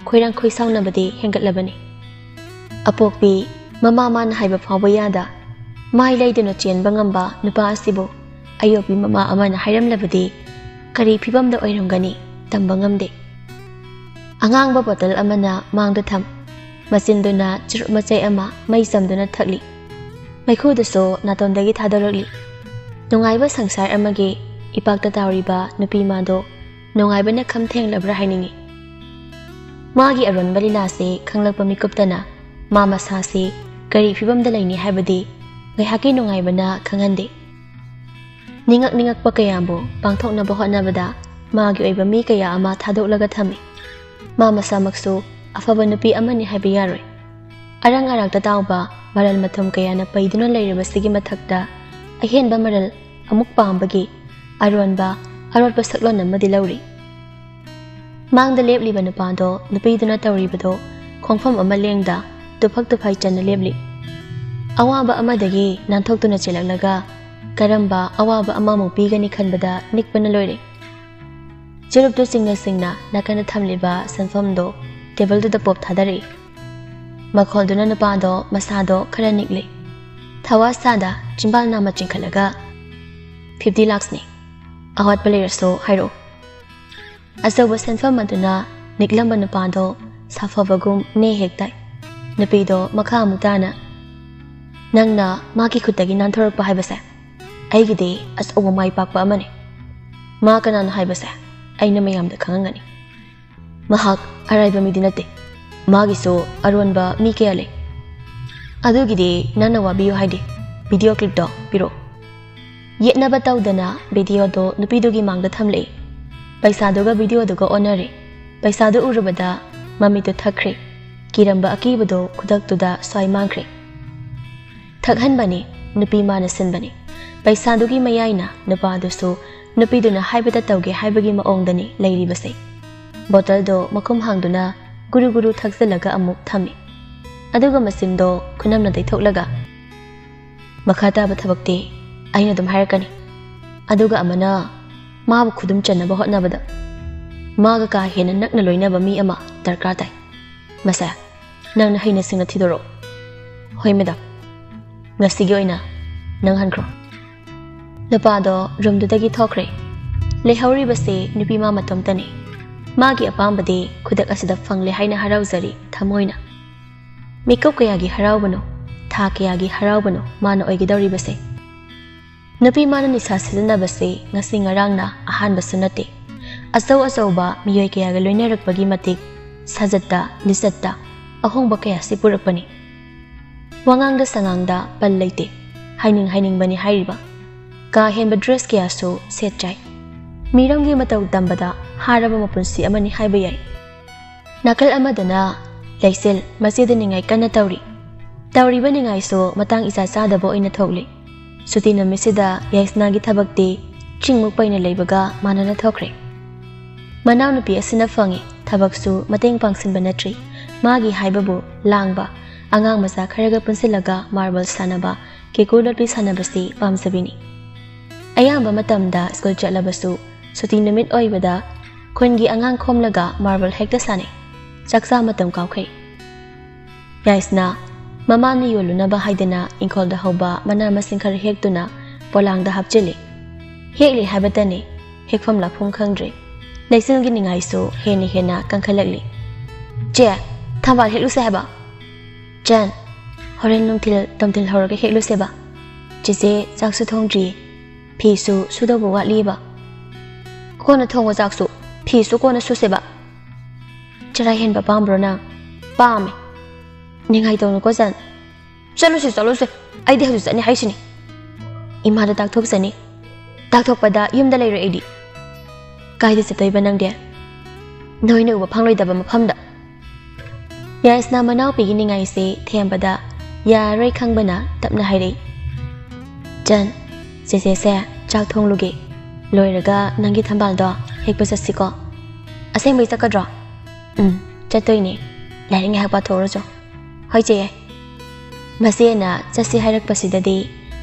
ꯈꯣꯏꯔꯥꯡ ꯈꯣꯏꯁꯥꯎꯅꯕꯗꯤ ꯍꯦꯟꯒꯠꯂꯕꯅꯤ꯫ ꯑꯄꯣꯛꯄꯤ ꯃꯃꯥ ꯃꯥꯅ ꯍꯥꯏꯕ ꯐꯥꯎꯕ ꯌꯥꯗ ꯃꯥꯏ ꯂꯩꯗꯨꯅ ꯆꯦꯟꯕ ꯉꯝꯕ ꯅꯨꯄꯥ ꯑꯁꯤꯕꯨ ꯑꯌꯣꯛꯄꯤ ꯃꯃꯥ ꯑꯃꯅ ꯍꯥꯏꯔꯝꯂꯕꯗꯤ ꯀꯔꯤ ꯐꯤꯕꯝꯗ ꯑꯣꯏꯔꯝꯒꯅꯤ ꯇꯝꯕ ꯉꯝꯗꯦ꯫ ꯑꯉꯥꯡꯕ ꯕꯣꯇꯜ ꯑꯃꯅ ꯃꯥꯡꯗ ꯊꯝ꯫ ꯃꯆꯤꯟꯗꯨꯅ ꯆꯨꯔꯨꯞ ꯃꯆꯩ ꯑꯃ ꯃꯩ ꯆꯝꯗꯨꯅ ꯊꯛꯂꯤ꯫ ꯃꯩꯈꯨꯗꯨꯁꯨ ꯅꯥꯇꯣꯟꯗꯒꯤ ꯊꯥꯗꯣꯔꯛꯂꯤ꯫ ꯅꯨꯡꯉꯥꯏꯕ ꯁꯪꯁꯥꯔ ꯑꯃꯒꯤ ꯏꯄꯥꯛꯇ ꯇꯥꯎꯔꯤꯕ ꯅꯨꯄꯤ ꯃꯥꯗꯣ ꯅꯨꯡꯉꯥꯏꯕꯅ ꯈꯝ ꯊꯦꯡꯂꯕ꯭ꯔꯥ ꯍꯥꯏꯅꯤꯡꯏ꯫ ꯃꯥꯒꯤ ꯑꯔꯣꯟꯕ ꯂꯤꯂꯥꯁꯦ ꯈꯪꯂꯛꯄ ꯃꯤꯀꯨꯞꯇꯅ ꯃꯥ ꯃꯁꯥꯁꯤ ꯀꯔꯤ ꯐꯤꯕꯝꯗ ꯂꯩꯅꯤ ꯍꯥꯏꯕꯗꯤ ꯉꯥꯏꯍꯥꯛꯀꯤ ꯅꯨꯡꯉꯥꯏꯕꯅ ꯈꯪꯍꯟꯗꯦ꯫ ꯅꯤꯡꯉꯛ ꯅꯤꯡꯉꯛꯄ ꯀꯌꯥꯕꯨ ꯄꯥꯡꯊꯣꯛꯅꯕ ꯍꯣꯠꯅꯕꯗ ꯃꯥꯒꯤ ꯑꯣꯏꯕ ꯃꯤ ꯀꯌꯥ ꯑꯃ ꯊꯥꯗꯣꯛꯂꯒ ꯊꯝꯃꯤ꯫ ꯃꯥ ꯃꯁꯥꯃꯛꯁꯨ ꯑꯐꯕ ꯅꯨꯄꯤ ꯑꯃꯅꯤ ꯍꯥꯏꯕ ꯌꯥꯔꯣꯏ꯫ ꯑꯔꯪ ꯑꯔꯥꯛꯇ ꯇꯥꯎꯕ ꯃꯔꯜ ꯃꯊꯨꯝ ꯀꯌꯥꯅ ꯄꯩꯗꯨꯅ ꯂꯩꯔꯤꯕꯁꯤꯒꯤ ꯃꯊꯛꯇ ꯑꯍꯦꯟꯕ ꯃꯔꯜ ꯑꯃꯨꯛ ꯄꯥꯝꯕꯒꯤ ꯑꯔꯣꯟꯕ ꯑꯔꯣꯠꯄ ꯁꯛꯂꯣꯟ ꯑꯃꯗꯤ ꯂꯧꯔꯤ꯫ ꯃꯥꯡꯗ ꯂꯦꯞꯂꯤꯕ ꯅꯨꯄꯥꯗꯣ ꯅꯨꯄꯤꯗꯨꯅ ꯇꯧꯔꯤꯕꯗꯣ ꯈꯣꯡꯐꯝ ꯑꯃ ꯂꯦꯡꯗ ꯇꯨꯐꯛ ꯇꯨꯐꯥꯏ ꯆꯟꯅ ꯂꯦꯞꯂꯤ꯫ ꯑꯋꯥꯕ ꯑꯃꯗꯒꯤ ꯅꯥꯟꯊꯣꯛꯇꯨꯅ ꯆꯦꯜꯂꯛꯂꯒ ꯀꯔꯝꯕ ꯑꯋꯥꯕ ꯑꯃꯃꯨꯛ ꯄꯤꯒꯅꯤ ꯈꯟꯕꯗ ꯅꯤꯛꯄꯅ ꯂꯣꯏꯔꯦ꯫ ꯆꯨꯔꯨꯞꯇꯨ ꯆꯤꯡꯅ ꯆꯤꯡꯅ ꯅꯥꯀꯟꯗ ꯊꯝꯂꯤꯕ ꯁꯦꯟꯐꯝꯗꯣ ꯇꯦꯕꯜꯗꯨꯗ ꯄꯣꯞ ꯊꯥꯗꯔꯛꯏ꯫ ꯃꯈꯣꯜꯗꯨꯅ ꯅꯨꯄꯥꯗꯣ ꯃꯁꯥꯗꯣ ꯈꯔ ꯅꯤꯛꯂꯤ꯫ ꯊꯋꯥ ꯁꯥꯗ ꯆꯤꯝꯕꯥꯜ ꯅꯥꯝꯃ ꯆꯤꯡꯈꯠꯂꯒ, "ꯐꯤꯐꯇꯤ ꯂꯥꯛꯁꯅꯤ꯫ ꯑꯋꯥꯠꯄ ꯂꯩꯔꯁꯨ ꯍꯥꯏꯔꯛꯑꯣ꯫" ꯑꯆꯧꯕ ꯁꯦꯟꯐꯝ ꯑꯗꯨꯅ ꯅꯤꯛꯂꯝꯕ ꯅꯨꯄꯥꯗꯣ ꯁꯥꯐꯕꯒꯨꯝ ꯅꯦ ꯍꯦꯛ ꯇꯥꯏ꯫ ꯅꯨꯄꯤꯗꯣ ꯃꯈꯥ ꯑꯃꯨꯛ ꯇꯥꯅ, "ꯅꯪꯅ ꯃꯥꯒꯤ ꯈꯨꯠꯇꯒꯤ ꯅꯥꯟꯊꯣꯔꯛꯄ ꯍꯥꯏꯕꯁꯦ ꯑꯩꯒꯤꯗꯤ ꯑꯆꯧꯕ ꯃꯥꯏ ꯄꯥꯛꯄ ꯑꯃꯅꯤ꯫ ꯃꯥ ꯀꯅꯥꯅꯣ ꯍꯥꯏꯕꯁꯦ ꯑꯩꯅ ꯃꯌꯥꯝꯗ ꯈꯪꯍꯟꯒꯅꯤ꯫ ꯃꯍꯥꯛ ꯑꯔꯥꯏꯕ ꯃꯤꯗꯤ ꯅꯠꯇꯦ꯫ ꯃꯥꯒꯤꯁꯨ ꯑꯔꯣꯟꯕ ꯃꯤ ꯀꯌꯥ ꯂꯩ꯫ ꯑꯗꯨꯒꯤꯗꯤ ꯅꯪꯅ ꯋꯥꯕꯤꯌꯨ ꯍꯥꯏꯗꯦ꯫ ꯚꯤꯗꯤꯑꯣ ꯀ꯭ꯂꯤꯞꯇꯣ ꯄꯤꯔꯛꯑꯣ꯫" ꯌꯦꯠꯅꯕ ꯇꯧꯗꯅ ꯚꯤꯗꯤꯑꯣꯗꯣ ꯅꯨꯄꯤꯗꯨꯒꯤ ꯃꯥꯡꯗ ꯊꯝꯂꯛꯏ꯫ ꯄꯩꯁꯥꯗꯨꯒ ꯚꯤꯗꯤꯑꯣꯗꯨꯒ ꯑꯣꯟꯅꯔꯦ꯫ ꯄꯩꯁꯥꯗꯨ ꯎꯔꯨꯕꯗ ꯃꯃꯤꯠꯇꯨ ꯊꯛꯈ꯭ꯔꯦ꯫ ꯀꯤꯔꯝꯕ ꯑꯀꯤꯕꯗꯣ ꯈꯨꯗꯛꯇꯨꯗ ꯁ꯭ꯋꯥꯏ ꯃꯥꯡꯈ꯭ꯔꯦ꯫ ꯊꯛꯍꯟꯕꯅꯤ, ꯅꯨꯄꯤ ꯃꯥꯅ ꯁꯤꯟꯕꯅꯤ꯫ ꯄꯩꯁꯥꯗꯨꯒꯤ ꯃꯌꯥꯏꯅ ꯅꯨꯄꯥꯗꯨꯁꯨ ꯅꯨꯄꯤꯗꯨꯅ ꯍꯥꯏꯕꯗ ꯇꯧꯒꯦ ꯍꯥꯏꯕꯒꯤ ꯃꯑꯣꯡꯗꯅꯤ ꯂꯩꯔꯤꯕꯁꯦ꯫ ꯕꯣꯇꯜꯗꯣ ꯃꯈꯨꯝ ꯍꯥꯡꯗꯨꯅ ꯒꯨꯔꯨ ꯒꯨꯔꯨ ꯊꯛꯆꯜꯂꯒ ꯑꯃꯨꯛ ꯊꯝꯃꯤ꯫ ꯑꯗꯨꯒ ꯃꯆꯤꯟꯗꯣ ꯈꯨꯅꯝꯅ ꯇꯩꯊꯣꯛꯂꯒ, "ꯃꯈꯥ ꯇꯥꯕ ꯊꯕꯛꯇꯤ ꯑꯩꯅ ꯑꯗꯨꯝ ꯍꯥꯏꯔꯛꯀꯅꯤ꯫ ꯑꯗꯨꯒ ꯑꯃꯅ, ꯃꯥꯕꯨ ꯈꯨꯗꯨꯝ ꯆꯟꯅꯕ ꯍꯣꯠꯅꯕꯗ ꯃꯥꯒ ꯀꯥ ꯍꯦꯟꯅ ꯅꯛꯅ ꯂꯣꯏꯅꯕ ꯃꯤ ꯑꯃ ꯗꯔꯀꯥꯔ ꯇꯥꯏ꯫ ꯃꯁꯦ ꯅꯪꯅ ꯍꯩꯅ ꯁꯤꯡꯅ ꯊꯤꯗꯣꯔꯛꯑꯣ꯫" "ꯍꯣꯏ ꯃꯦꯗꯥꯝ, ꯉꯁꯤꯒꯤ ꯑꯣꯏꯅ ꯅꯪ ꯍꯟꯈ꯭ꯔꯣ꯫" ꯅꯨꯄꯥꯗꯣ ꯔꯨꯝꯗꯨꯗꯒꯤ ꯊꯣꯛꯈ꯭ꯔꯦ꯫ ꯂꯩꯍꯧꯔꯤꯕꯁꯦ ꯅꯨꯄꯤ ꯃꯥ ꯃꯇꯣꯝꯇꯅꯤ꯫ ꯃꯥꯒꯤ ꯑꯄꯥꯝꯕꯗꯤ ꯈꯨꯗꯛ ꯑꯁꯤꯗ ꯐꯪꯂꯦ ꯍꯥꯏꯅ ꯍꯔꯥꯎꯖꯔꯤ ꯊꯃꯣꯏꯅ꯫ ꯃꯤꯀꯨꯞ ꯀꯌꯥꯒꯤ ꯍꯔꯥꯎꯕꯅꯣ, ꯊꯥ ꯀꯌꯥꯒꯤ ꯍꯔꯥꯎꯕꯅꯣ ꯃꯥꯅ ꯑꯣꯏꯒꯗꯧꯔꯤꯕꯁꯦ? ꯅꯨꯄꯤ ꯃꯥꯅ ꯅꯤꯁꯥ ꯁꯤꯖꯤꯟꯅꯕꯁꯦ ꯉꯁꯤ ꯉꯔꯥꯡꯅ ꯑꯍꯥꯟꯕꯁꯨ ꯅꯠꯇꯦ꯫ ꯑꯆꯧ ꯑꯆꯧꯕ ꯃꯤꯑꯣꯏ ꯀꯌꯥꯒ ꯂꯣꯏꯅꯔꯛꯄꯒꯤ ꯃꯇꯤꯛ ꯁꯥꯖꯠꯇ, ꯂꯤꯆꯠꯇ ꯑꯍꯣꯡꯕ ꯀꯌꯥꯁꯤ ꯄꯨꯔꯛꯄꯅꯤ꯫ ꯋꯥꯉꯥꯡꯗ ꯁꯉꯥꯡꯗ ꯄꯜ ꯂꯩꯇꯦ꯫ ꯍꯥꯏꯅꯤꯡ ꯍꯥꯏꯅꯤꯡꯕꯅꯤ ꯍꯥꯏꯔꯤꯕ꯫ ꯀꯥ ꯍꯦꯟꯕ ꯗ꯭ꯔꯦꯁ ꯀꯌꯥꯁꯨ ꯁꯦꯠ ꯆꯥꯏ꯫ ꯃꯤꯔꯝꯒꯤ ꯃꯇꯧ ꯇꯝꯕꯗ ꯍꯥꯔꯕ ꯃꯄꯨꯟꯁꯤ ꯑꯃꯅꯤ ꯍꯥꯏꯕ ꯌꯥꯏ꯫ ꯅꯥꯀꯜ ꯑꯃꯗꯅ ꯂꯩꯆꯤꯜ ꯃꯆꯦꯗ ꯅꯤꯡꯉꯥꯏ ꯀꯟꯅ ꯇꯧꯔꯤ꯫ ꯇꯧꯔꯤꯕ ꯅꯤꯡꯉꯥꯏꯁꯨ ꯃꯇꯥꯡ ꯏꯆꯥ ꯆꯥꯗꯕ ꯑꯣꯏꯅ ꯊꯣꯛꯂꯤ꯫ ꯁꯨꯇꯤ ꯅꯨꯃꯤꯠꯁꯤꯗ ꯌꯥꯏꯁꯅꯥꯒꯤ ꯊꯕꯛꯇꯤ ꯆꯤꯡꯃꯨꯛ ꯄꯩꯅ ꯂꯩꯕꯒ ꯃꯥꯟꯅꯅ ꯊꯣꯛꯈ꯭ꯔꯦ꯫ ꯃꯅꯥꯎꯅꯨꯄꯤ ꯑꯁꯤꯅ ꯐꯪꯉꯤ, ꯊꯕꯛꯁꯨ ꯃꯇꯦꯡ ꯄꯥꯡꯁꯤꯟꯕ ꯅꯠꯇ꯭ꯔꯤ꯫ ꯃꯥꯒꯤ ꯍꯥꯏꯕꯕꯨ ꯂꯥꯡꯕ, ꯑꯉꯥꯡ ꯃꯆꯥ ꯈꯔꯒ ꯄꯨꯟꯁꯤꯜꯂꯒ ꯃꯥꯔꯕꯜ ꯁꯥꯟꯅꯕ, ꯀꯦꯀꯨ ꯂꯣꯠꯄꯤ ꯁꯥꯟꯅꯕꯁꯤ ꯄꯥꯝꯖꯕꯤꯅꯤ꯫ ꯑꯌꯥꯝꯕ ꯃꯇꯝꯗ ꯁ꯭ꯀꯨꯜ ꯆꯠꯂꯕꯁꯨ ꯁꯨꯇꯤ ꯅꯨꯃꯤꯠ ꯑꯣꯏꯕꯗ ꯈꯨꯟꯒꯤ ꯑꯉꯥꯡ ꯈꯣꯝꯂꯒ ꯃꯥꯔꯕꯜ ꯍꯦꯛꯇ ꯁꯥꯟꯅꯩ꯫ ꯆꯥꯛꯆꯥ ꯃꯇꯝ ꯀꯥꯎꯈꯩ꯫ ꯌꯥꯏꯁꯅꯥ ꯃꯃꯥꯅ ꯌꯣꯜꯂꯨꯅꯕ ꯍꯥꯏꯗꯅ ꯏꯪꯈꯣꯜꯗ ꯍꯧꯕ ꯃꯅꯥ ꯃꯁꯤꯡ ꯈꯔ ꯍꯦꯛꯇꯨꯅ ꯄꯣꯂꯥꯡꯗ ꯍꯥꯞꯆꯤꯜꯂꯤ꯫ ꯍꯦꯛꯂꯤ ꯍꯥꯏꯕꯇꯅꯤ, ꯍꯦꯛꯐꯝ ꯂꯥꯛꯐꯝ ꯈꯪꯗ꯭ꯔꯦ꯫ ꯂꯩꯆꯤꯜꯒꯤ ꯅꯤꯡꯉꯥꯏꯁꯨ ꯍꯦꯟꯅ ꯍꯦꯟꯅ ꯀꯟꯈꯠꯂꯛꯂꯤ꯫ "ꯆꯦ, ꯊꯝꯕꯥꯜ ꯍꯦꯛꯂꯨꯁꯦ ꯍꯥꯏꯕ?" "ꯆꯟ, ꯍꯣꯔꯦꯟ ꯅꯨꯡꯊꯤꯜ ꯇꯣꯝꯊꯤꯜ ꯍꯧꯔꯒ ꯍꯦꯛꯂꯨꯁꯦꯕ꯫ ꯆꯦꯆꯦ ꯆꯥꯛꯁꯨ ꯊꯣꯡꯗ꯭ꯔꯤꯌꯦ, ꯐꯤꯁꯨ ꯁꯨꯗꯧꯕ ꯋꯥꯠꯂꯤꯕ꯫" "ꯀꯣꯟꯅ ꯊꯣꯡꯉꯣ ꯆꯥꯛꯁꯨ, ꯐꯤꯁꯨ ꯀꯣꯟꯅ ꯁꯨꯁꯦꯕ꯫" "ꯆꯔꯥ ꯍꯦꯟꯕ ꯄꯥꯝꯕ꯭ꯔꯣ ꯅꯪ?" "ꯄꯥꯝꯃꯦ꯫" "ꯅꯤꯡꯉꯥꯏ ꯇꯧꯅꯨꯀꯣ ꯆꯟ꯫" "ꯆꯠꯂꯨꯁꯦ, ꯆꯠꯂꯨꯁꯦ, ꯑꯩꯗꯤ ꯍꯧꯖꯤꯛ ꯆꯠꯅꯤ ꯍꯥꯏꯁꯤꯅꯤ꯫" "ꯏꯃꯥꯗ ꯇꯥꯛꯊꯣꯛꯆꯅꯤ꯫" "ꯇꯥꯛꯊꯣꯛꯄꯗ ꯌꯨꯝꯗ ꯂꯩꯔꯣꯏ ꯑꯩꯗꯤ꯫" "ꯀꯥꯏꯗ ꯆꯠꯇꯣꯏꯕ ꯅꯪꯗꯤ?" "ꯅꯣꯏꯅ ꯎꯕ ꯐꯪꯂꯣꯏꯗꯕ ꯃꯐꯝꯗ꯫" ꯌꯥꯏꯁꯅꯥ ꯃꯅꯥꯎꯄꯤꯒꯤ ꯅꯤꯡꯉꯥꯏꯁꯦ ꯊꯦꯝꯕꯗ ꯌꯥꯔꯔꯣꯏ ꯈꯪꯕꯅ ꯇꯞꯅ ꯍꯥꯏꯔꯛꯏ꯫ "ꯆꯟ, ꯆꯦꯆꯦꯁꯦ ꯆꯥꯛ ꯊꯣꯡꯂꯨꯒꯦ꯫ ꯂꯣꯏꯔꯒ ꯅꯪꯒꯤ ꯊꯝꯕꯥꯜꯗꯣ ꯍꯦꯛꯄ ꯆꯠꯁꯤꯀꯣ꯫" "ꯑꯁꯦꯡꯕꯩ ꯆꯠꯀꯗ꯭ꯔꯣ?" "ꯎꯝ, ꯆꯠꯇꯣꯏꯅꯦ꯫ ꯂꯥꯏꯔꯤꯛ ꯉꯥꯏꯍꯥꯛ ꯄꯥꯊꯣꯛꯎꯔꯣ ꯆꯣ꯫" "ꯍꯣꯏ ꯆꯦ꯫" ꯃꯆꯦꯅ ꯆꯠꯁꯤ ꯍꯥꯏꯔꯛꯄꯁꯤꯗꯗꯤ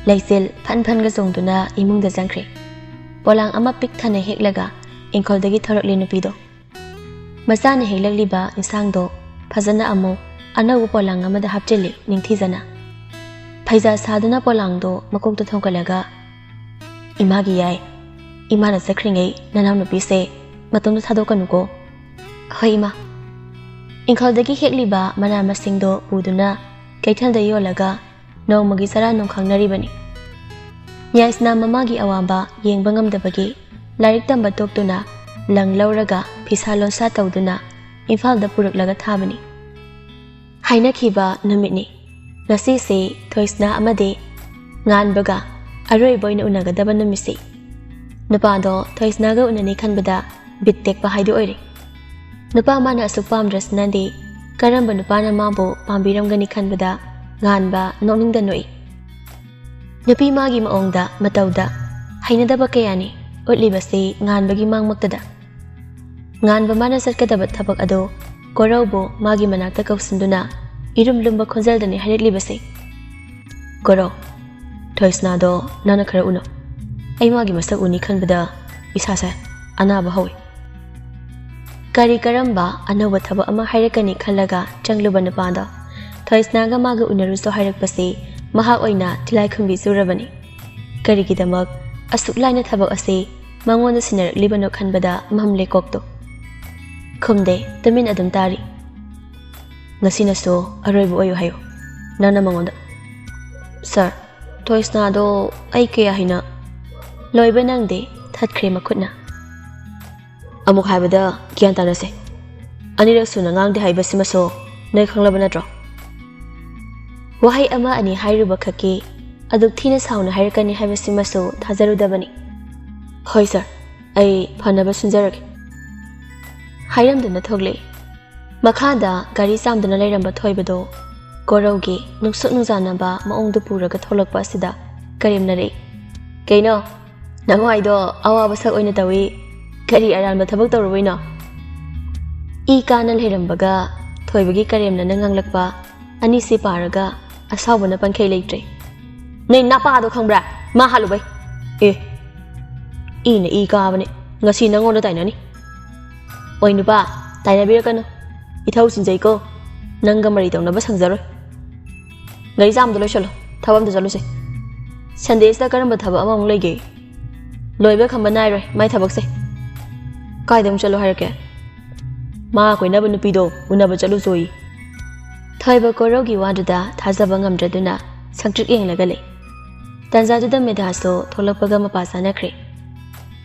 ꯂꯩꯆꯤꯜ ꯐꯟ ꯐꯟꯒ ꯆꯣꯡꯗꯨꯅ ꯏꯃꯨꯡꯗ ꯆꯪꯈ꯭ꯔꯦ꯫ ꯄꯣꯂꯥꯡ ꯑꯃ ꯄꯤꯛ ꯊꯟꯅ ꯍꯦꯛꯂꯒ ꯏꯪꯈꯣꯜꯗꯒꯤ ꯊꯣꯔꯛꯂꯦ ꯅꯨꯄꯤꯗꯣ꯫ ꯃꯆꯥꯅ ꯍꯦꯛꯂꯛꯂꯤꯕ ꯏꯟꯁꯥꯡꯗꯣ ꯐꯖꯅ ꯑꯃꯨꯛ ꯑꯅꯧꯕ ꯄꯣꯂꯥꯡ ꯑꯃꯗ ꯍꯥꯞꯆꯤꯜꯂꯤ ꯅꯤꯡꯊꯤꯖꯅ꯫ ꯐꯩꯖꯥ ꯁꯥꯗꯨꯅ ꯄꯣꯂꯥꯡꯗꯣ ꯃꯀꯣꯛꯇ ꯊꯣꯡꯀꯠꯂꯒ, "ꯏꯃꯥꯒꯤ ꯌꯥꯏ, ꯏꯃꯥꯅ ꯆꯠꯈ꯭ꯔꯤꯉꯩ ꯅꯅꯥꯎꯅꯨꯄꯤꯁꯦ ꯃꯇꯣꯝꯇ ꯊꯥꯗꯣꯛꯀꯅꯨꯀꯣ꯫" "ꯍꯣꯏ ꯏꯃꯥ꯫" ꯏꯪꯈꯣꯜꯗꯒꯤ ꯍꯦꯛꯂꯤꯕ ꯃꯅꯥ ꯃꯁꯤꯡꯗꯣ ꯄꯨꯗꯨꯅ ꯀꯩꯊꯦꯜꯗ ꯌꯣꯜꯂꯒ ꯅꯣꯡꯃꯒꯤ ꯆꯔꯥ ꯅꯨꯡ ꯈꯪꯅꯔꯤꯕꯅꯤ꯫ ꯌꯥꯏꯁꯅꯥ ꯃꯃꯥꯒꯤ ꯑꯋꯥꯕ ꯌꯦꯡꯕ ꯉꯝꯗꯕꯒꯤ ꯂꯥꯏꯔꯤꯛ ꯇꯝꯕ ꯇꯣꯛꯇꯨꯅ ꯂꯪ ꯂꯧꯔꯒ ꯐꯤꯁꯥ ꯂꯣꯟꯁꯥ ꯇꯧꯗꯨꯅ ꯏꯝꯐꯥꯜꯗ ꯄꯨꯔꯛꯂꯒ ꯊꯥꯕꯅꯤ꯫ ꯍꯥꯏꯅꯈꯤꯕ ꯅꯨꯃꯤꯠꯅꯤ꯫ ꯉꯁꯤꯁꯦ ꯊꯣꯏꯁꯅꯥ ꯑꯃꯗꯤ ꯉꯥꯟꯕꯒ ꯑꯔꯣꯏꯕ ꯑꯣꯏꯅ ꯎꯅꯒꯗꯕ ꯅꯨꯃꯤꯠꯁꯤ꯫ ꯅꯨꯄꯥꯗꯣ ꯊꯣꯏꯁꯅꯥꯒ ꯎꯅꯅꯤ ꯈꯟꯕꯗ ꯕꯤꯠ ꯇꯦꯛꯄ ꯍꯥꯏꯗꯨ ꯑꯣꯏꯔꯦ꯫ ꯅꯨꯄꯥ ꯃꯥꯅ ꯑꯁꯨꯛ ꯄꯥꯝꯗ꯭ꯔꯁꯤꯅꯗꯤ ꯀꯔꯝꯕ ꯅꯨꯄꯥꯅ ꯃꯥꯕꯨ ꯄꯥꯝꯕꯤꯔꯝꯒꯅꯤ ꯈꯟꯕꯗ ꯉꯥꯟꯕ ꯅꯣꯛꯅꯤꯡꯗ ꯅꯣꯛꯏ꯫ ꯅꯨꯄꯤ ꯃꯥꯒꯤ ꯃꯑꯣꯡꯗ ꯃꯇꯧꯗ ꯍꯩꯅꯗꯕ ꯀꯌꯥꯅꯤ ꯎꯠꯂꯤꯕꯁꯤ ꯉꯥꯟꯕꯒꯤ ꯃꯥꯡꯃꯛꯇꯗ꯫ ꯉꯥꯟꯕ ꯃꯥꯅ ꯆꯠꯀꯗꯕ ꯊꯕꯛ ꯑꯗꯨ ꯀꯣꯔꯧꯕꯨ ꯃꯥꯒꯤ ꯃꯅꯥꯛꯇ ꯀꯧꯁꯤꯟꯗꯨꯅ ꯏꯔꯨꯝ ꯂꯨꯝꯕ ꯈꯣꯟꯖꯦꯜꯗꯅꯤ ꯍꯥꯏꯔꯛꯂꯤꯕꯁꯦ꯫ "ꯀꯣꯔꯧ, ꯊꯣꯏꯁꯅꯥꯗꯣ ꯅꯪꯅ ꯈꯔ ꯎꯅꯧ꯫ ꯑꯩ ꯃꯥꯒꯤ ꯃꯁꯛ ꯎꯅꯤ ꯈꯟꯕꯗ ꯏꯁꯥꯁꯦ ꯑꯅꯥꯕ ꯍꯧꯏ꯫" ꯀꯔꯤ ꯀꯔꯝꯕ ꯑꯅꯧꯕ ꯊꯕꯛ ꯑꯃ ꯍꯥꯏꯔꯛꯀꯅꯤ ꯈꯜꯂꯒ ꯆꯪꯂꯨꯕ ꯅꯨꯄꯥꯗꯣ ꯊꯣꯏꯁꯅꯥꯒ ꯃꯥꯒ ꯎꯅꯔꯨꯁꯣ ꯍꯥꯏꯔꯛꯄꯁꯤ ꯃꯍꯥꯛ ꯑꯣꯏꯅ ꯇꯤꯜꯂꯥꯏꯈꯨꯝꯕꯤ ꯆꯨꯔꯕꯅꯤ꯫ ꯀꯔꯤꯒꯤꯗꯃꯛ ꯑꯁꯨꯛ ꯂꯥꯏꯅ ꯊꯕꯛ ꯑꯁꯤ ꯃꯉꯣꯟꯗ ꯁꯤꯟꯅꯔꯛꯂꯤꯕꯅꯣ ꯈꯟꯕꯗ ꯃꯝꯂꯦ ꯀꯣꯛꯇꯣ꯫ ꯈꯨꯝꯗꯦ, ꯇꯨꯃꯤꯟ ꯑꯗꯨꯝ ꯇꯥꯔꯤ꯫ "ꯉꯁꯤꯅꯁꯨ ꯑꯔꯣꯏꯕ ꯑꯣꯏꯌꯨ ꯍꯥꯏꯌꯨ ꯅꯪꯅ ꯃꯉꯣꯟꯗ꯫" "ꯁꯥꯔ, ꯊꯣꯏꯁꯅꯥꯗꯣ ꯑꯩ ꯀꯌꯥ ꯍꯩꯅ꯫" ꯂꯣꯏꯕ ꯅꯪꯗꯦ, ꯊꯠꯈ꯭ꯔꯦ ꯃꯈꯨꯠꯅ꯫ "ꯑꯃꯨꯛ ꯍꯥꯏꯕꯗ ꯒ꯭ꯌꯥꯟ ꯇꯥꯅꯁꯦ꯫ ꯑꯅꯤꯔꯛ ꯁꯨꯅ ꯉꯥꯡꯗꯦ ꯍꯥꯏꯕꯁꯤꯃꯁꯨ ꯅꯣꯏ ꯈꯪꯂꯕ ꯅꯠꯇ꯭ꯔꯣ?" ꯋꯥꯍꯩ ꯑꯃ ꯑꯅꯤ ꯍꯥꯏꯔꯨꯕ ꯈꯛꯀꯤ ꯑꯗꯨꯛ ꯊꯤꯅ ꯁꯥꯎꯅ ꯍꯥꯏꯔꯛꯀꯅꯤ ꯍꯥꯏꯕꯁꯤꯃꯁꯨ ꯊꯥꯖꯔꯨꯗꯕꯅꯤ꯫ "ꯍꯣꯏ ꯁꯥꯔ, ꯑꯩ ꯐꯅꯕ ꯁꯤꯟꯖꯔꯒꯦ꯫" ꯍꯥꯏꯔꯝꯗꯨꯅ ꯊꯣꯛꯂꯛꯏ꯫ ꯃꯈꯥꯗ ꯒꯥꯔꯤ ꯆꯥꯝꯗꯨꯅ ꯂꯩꯔꯝꯕ ꯊꯣꯏꯕꯗꯣ ꯀꯣꯔꯧꯒꯤ ꯅꯨꯡꯁꯨꯛ ꯅꯨꯡꯖꯥꯅꯕ ꯃꯑꯣꯡꯗꯨ ꯄꯨꯔꯒ ꯊꯣꯛꯂꯛꯄ ꯑꯁꯤꯗ ꯀꯔꯦꯝꯅꯔꯛꯏ꯫ "ꯀꯩꯅꯣ, ꯅꯃꯥꯏꯗꯣ ꯑꯋꯥꯕ ꯁꯛ ꯑꯣꯏꯅ ꯇꯧꯏ, ꯀꯔꯤ ꯑꯔꯥꯟꯕ ꯊꯕꯛ ꯇꯧꯔꯨꯕꯩꯅꯣ?" ꯏ ꯀꯥꯅ ꯂꯩꯔꯝꯕꯒ ꯊꯣꯏꯕꯒꯤ ꯀꯔꯦꯝꯅꯅ ꯉꯥꯡꯂꯛꯄ ꯑꯅꯤꯁꯤ ꯄꯥꯔꯒ ꯑꯁꯥꯎꯕꯅ ꯄꯟꯈꯩ ꯂꯩꯇ꯭ꯔꯦ꯫ "ꯅꯣꯏ ꯅꯄꯥꯗꯣ ꯈꯪꯕ꯭ꯔꯥ? ꯃꯥ ꯍꯥꯠꯂꯨꯕꯩ꯫" "ꯑꯦ, ꯏꯅ ꯏ ꯀꯥꯕꯅꯦ, ꯉꯁꯤ ꯅꯪꯉꯣꯟꯗ ꯇꯥꯏꯅꯅꯤ꯫" "ꯑꯣꯏ ꯅꯨꯄꯥ, ꯇꯥꯏꯅꯕꯤꯔꯛꯀꯅꯨ, ꯏꯊꯧ ꯆꯤꯟꯖꯩꯀꯣ, ꯅꯪꯒ ꯃꯔꯩ ꯇꯧꯅꯕ ꯁꯪꯖꯔꯣꯏ꯫ ꯒꯥꯔꯤ ꯆꯥꯝꯕꯗꯣ ꯂꯣꯏꯁꯜꯂꯣ, ꯊꯕꯛ ꯑꯝꯇ ꯆꯠꯂꯨꯁꯦ꯫" "ꯁꯟꯗꯦꯁꯤꯗ ꯀꯔꯝꯕ ꯊꯕꯛ ꯑꯃꯃꯨꯛ ꯂꯩꯒꯦ? ꯂꯣꯏꯕ ꯈꯝꯕ ꯅꯥꯏꯔꯣꯏ ꯃꯥꯏ ꯊꯕꯛꯁꯦ꯫ ꯀꯥꯏꯗ ꯑꯃꯨꯛ ꯆꯠꯂꯣ ꯍꯥꯏꯔꯛꯀꯦ?" ꯃꯥ ꯀꯣꯏꯅꯕ ꯅꯨꯄꯤꯗꯣ ꯎꯅꯕ ꯆꯠꯂꯨꯆꯣꯌꯦ꯫ ꯊꯣꯏꯕ ꯀꯣꯔꯧꯒꯤ ꯋꯥꯗꯨꯗ ꯊꯥꯖꯕ ꯉꯝꯗ꯭ꯔꯗꯨꯅ ꯁꯪꯇ꯭ꯔꯤꯛ ꯌꯦꯡꯂꯒ ꯂꯩ꯫ ꯇꯥꯟꯖꯥꯗꯨꯗ ꯃꯦꯙꯥꯁꯨ ꯊꯣꯛꯂꯛꯄꯒ ꯃꯄꯥ ꯆꯥꯅꯈ꯭ꯔꯦ꯫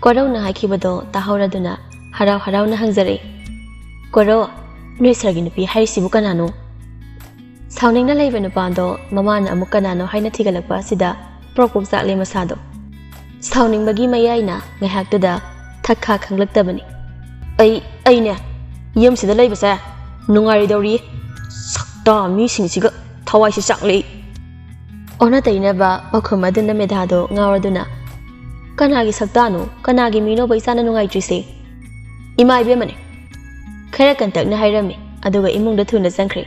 ꯀꯣꯔꯧꯅ ꯍꯥꯏꯈꯤꯕꯗꯣ ꯇꯥꯍꯧꯔꯗꯨꯅ ꯍꯔꯥꯎ ꯍꯔꯥꯎꯅ ꯍꯪꯖꯔꯛꯏ, "ꯀꯣꯔꯧ, ꯅꯣꯏ ꯁꯥꯔꯒꯤ ꯅꯨꯄꯤ ꯍꯥꯏꯔꯤꯁꯤꯕꯨ ꯀꯅꯥꯅꯣ?" ꯁꯥꯎꯅꯤꯡꯅ ꯂꯩꯕ ꯅꯨꯄꯥꯗꯣ ꯃꯃꯥꯅ ꯑꯃꯨꯛ ꯀꯅꯥꯅꯣ ꯍꯥꯏꯅ ꯊꯤꯒꯠꯂꯛꯄ ꯑꯁꯤꯗ ꯄ꯭ꯔꯣꯛ ꯄ꯭ꯔꯣꯛ ꯆꯥꯛꯂꯦ ꯃꯁꯥꯗꯣ꯫ ꯁꯥꯎꯅꯤꯡꯕꯒꯤ ꯃꯌꯥꯏꯅ ꯉꯥꯏꯍꯥꯛꯇꯨꯗ ꯊꯛꯈꯥ ꯈꯪꯂꯛꯇꯕꯅꯤ꯫ "ꯑꯩ, ꯑꯩꯅꯦ, ꯌꯨꯝꯁꯤꯗ ꯂꯩꯕꯁꯦ ꯅꯨꯡꯉꯥꯏꯔꯣꯏꯗꯧꯔꯤ꯫ ꯁꯛꯇꯥ ꯃꯤꯁꯤꯡꯁꯤꯒ ꯊꯋꯥꯏꯁꯤ ꯆꯥꯛꯂꯦ꯫" ꯑꯣꯟꯅ ꯇꯩꯅꯕ ꯄꯥꯎꯈꯨꯝ ꯑꯗꯨꯅ ꯃꯦꯙꯥꯗꯣ ꯉꯥꯎꯔꯗꯨꯅ, "ꯀꯅꯥꯒꯤ ꯁꯛꯇꯥꯅꯣ? ꯀꯅꯥꯒꯤ ꯃꯤꯅꯣꯕ ꯏꯆꯥꯅ ꯅꯨꯡꯉꯥꯏꯇ꯭ꯔꯤꯁꯦ?" "ꯏꯃꯥ ꯏꯕꯦꯝꯃꯅꯦ꯫" ꯈꯔ ꯀꯟꯇꯛꯅ ꯍꯥꯏꯔꯝꯃꯤ, ꯑꯗꯨꯒ ꯏꯃꯨꯡꯗ ꯊꯨꯅ ꯆꯪꯈ꯭ꯔꯦ꯫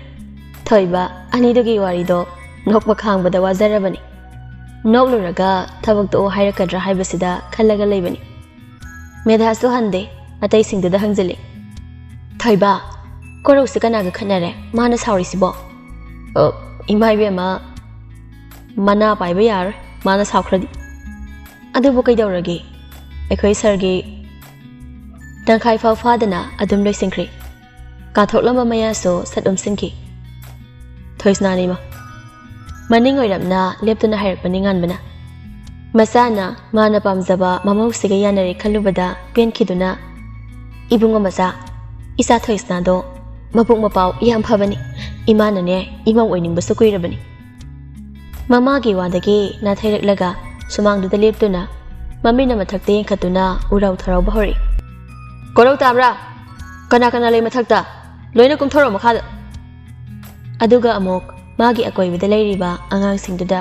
ꯊꯣꯏꯕ ꯑꯅꯤꯗꯨꯒꯤ ꯋꯥꯔꯤꯗꯣ ꯅꯣꯛꯄ ꯈꯥꯡꯕꯗ ꯋꯥꯖꯔꯕꯅꯤ꯫ ꯅꯣꯛꯂꯨꯔꯒ ꯊꯕꯛ ꯇꯣꯛꯑꯣ ꯍꯥꯏꯔꯛꯀꯗ꯭ꯔꯥ ꯍꯥꯏꯕꯁꯤꯗ ꯈꯜꯂꯒ ꯂꯩꯕꯅꯤ꯫ ꯃꯦꯙꯥꯁꯨ ꯍꯟꯗꯦ, ꯑꯇꯩꯁꯤꯡꯗꯨꯗ ꯍꯪꯖꯤꯜꯂꯤ꯫ "ꯊꯣꯏꯕ, ꯀꯣꯔꯧꯁꯦ ꯀꯅꯥꯒ ꯈꯠꯅꯔꯦ? ꯃꯥꯅ ꯁꯥꯎꯔꯤꯁꯤꯕꯣ?" "ꯑ, ꯏꯃꯥ ꯏꯕꯦꯝꯃ, ꯃꯅꯥ ꯄꯥꯏꯕ ꯌꯥꯔꯣꯏ, ꯃꯥꯅ ꯁꯥꯎꯈ꯭ꯔꯗꯤ꯫" "ꯑꯗꯨꯕꯨ ꯀꯩꯗꯧꯔꯒꯦ? ꯑꯩꯈꯣꯏ ꯁꯥꯔꯒꯤ" ꯇꯪꯈꯥꯏ ꯐꯥꯎ ꯐꯥꯗꯅ ꯑꯗꯨꯝ ꯂꯣꯏꯁꯤꯟꯈ꯭ꯔꯦ꯫ ꯀꯥꯊꯣꯛꯂꯝꯕ ꯃꯌꯥꯁꯨ ꯁꯠ ꯎꯝꯁꯤꯟꯈꯤ꯫ ꯊꯣꯏꯁꯅꯥꯅꯤꯃ꯫ ꯃꯅꯤꯡ ꯑꯣꯏꯔꯞꯅ ꯂꯦꯞꯇꯨꯅ ꯍꯥꯏꯔꯛꯄꯅꯤ ꯉꯥꯟꯕꯅ꯫ ꯃꯆꯥꯅ ꯃꯥꯅ ꯄꯥꯝꯖꯕ ꯃꯃꯧꯁꯤꯒ ꯌꯥꯅꯔꯦ ꯈꯜꯂꯨꯕꯗ ꯄꯦꯟꯈꯤꯗꯨꯅ, "ꯏꯕꯨꯡꯉꯣ ꯃꯆꯥ, ꯏꯆꯥ ꯊꯣꯏꯁꯅꯥꯗꯣ ꯃꯕꯨꯛ ꯃꯄꯥꯎ ꯌꯥꯝ ꯐꯕꯅꯤ꯫ ꯏꯃꯥꯅꯅꯦ ꯏꯃꯧ ꯑꯣꯏꯅꯤꯡꯕꯁꯨ ꯀꯨꯏꯔꯕꯅꯤ꯫" ꯃꯃꯥꯒꯤ ꯋꯥꯗꯒꯤ ꯅꯥꯊꯩꯔꯛꯂꯒ ꯁꯨꯃꯥꯡꯗꯨꯗ ꯂꯦꯞꯇꯨꯅ ꯃꯃꯤꯠꯅ ꯃꯊꯛꯇ ꯌꯦꯡꯈꯠꯇꯨꯅ ꯎꯔꯥꯎ ꯊꯔꯥꯎꯕ ꯍꯧꯔꯛꯏ꯫ "ꯀꯣꯔꯧ ꯇꯥꯕ꯭ꯔꯥ? ꯀꯅꯥ ꯀꯅꯥ ꯂꯩ ꯃꯊꯛꯇ? ꯂꯣꯏꯅ ꯀꯨꯝꯊꯧꯔꯛꯑꯣ ꯃꯈꯥꯗ꯫" ꯑꯗꯨꯒ ꯑꯃꯨꯛ ꯃꯥꯒꯤ ꯑꯀꯣꯏꯕꯗ ꯂꯩꯔꯤꯕ ꯑꯉꯥꯡꯁꯤꯡꯗꯨꯗ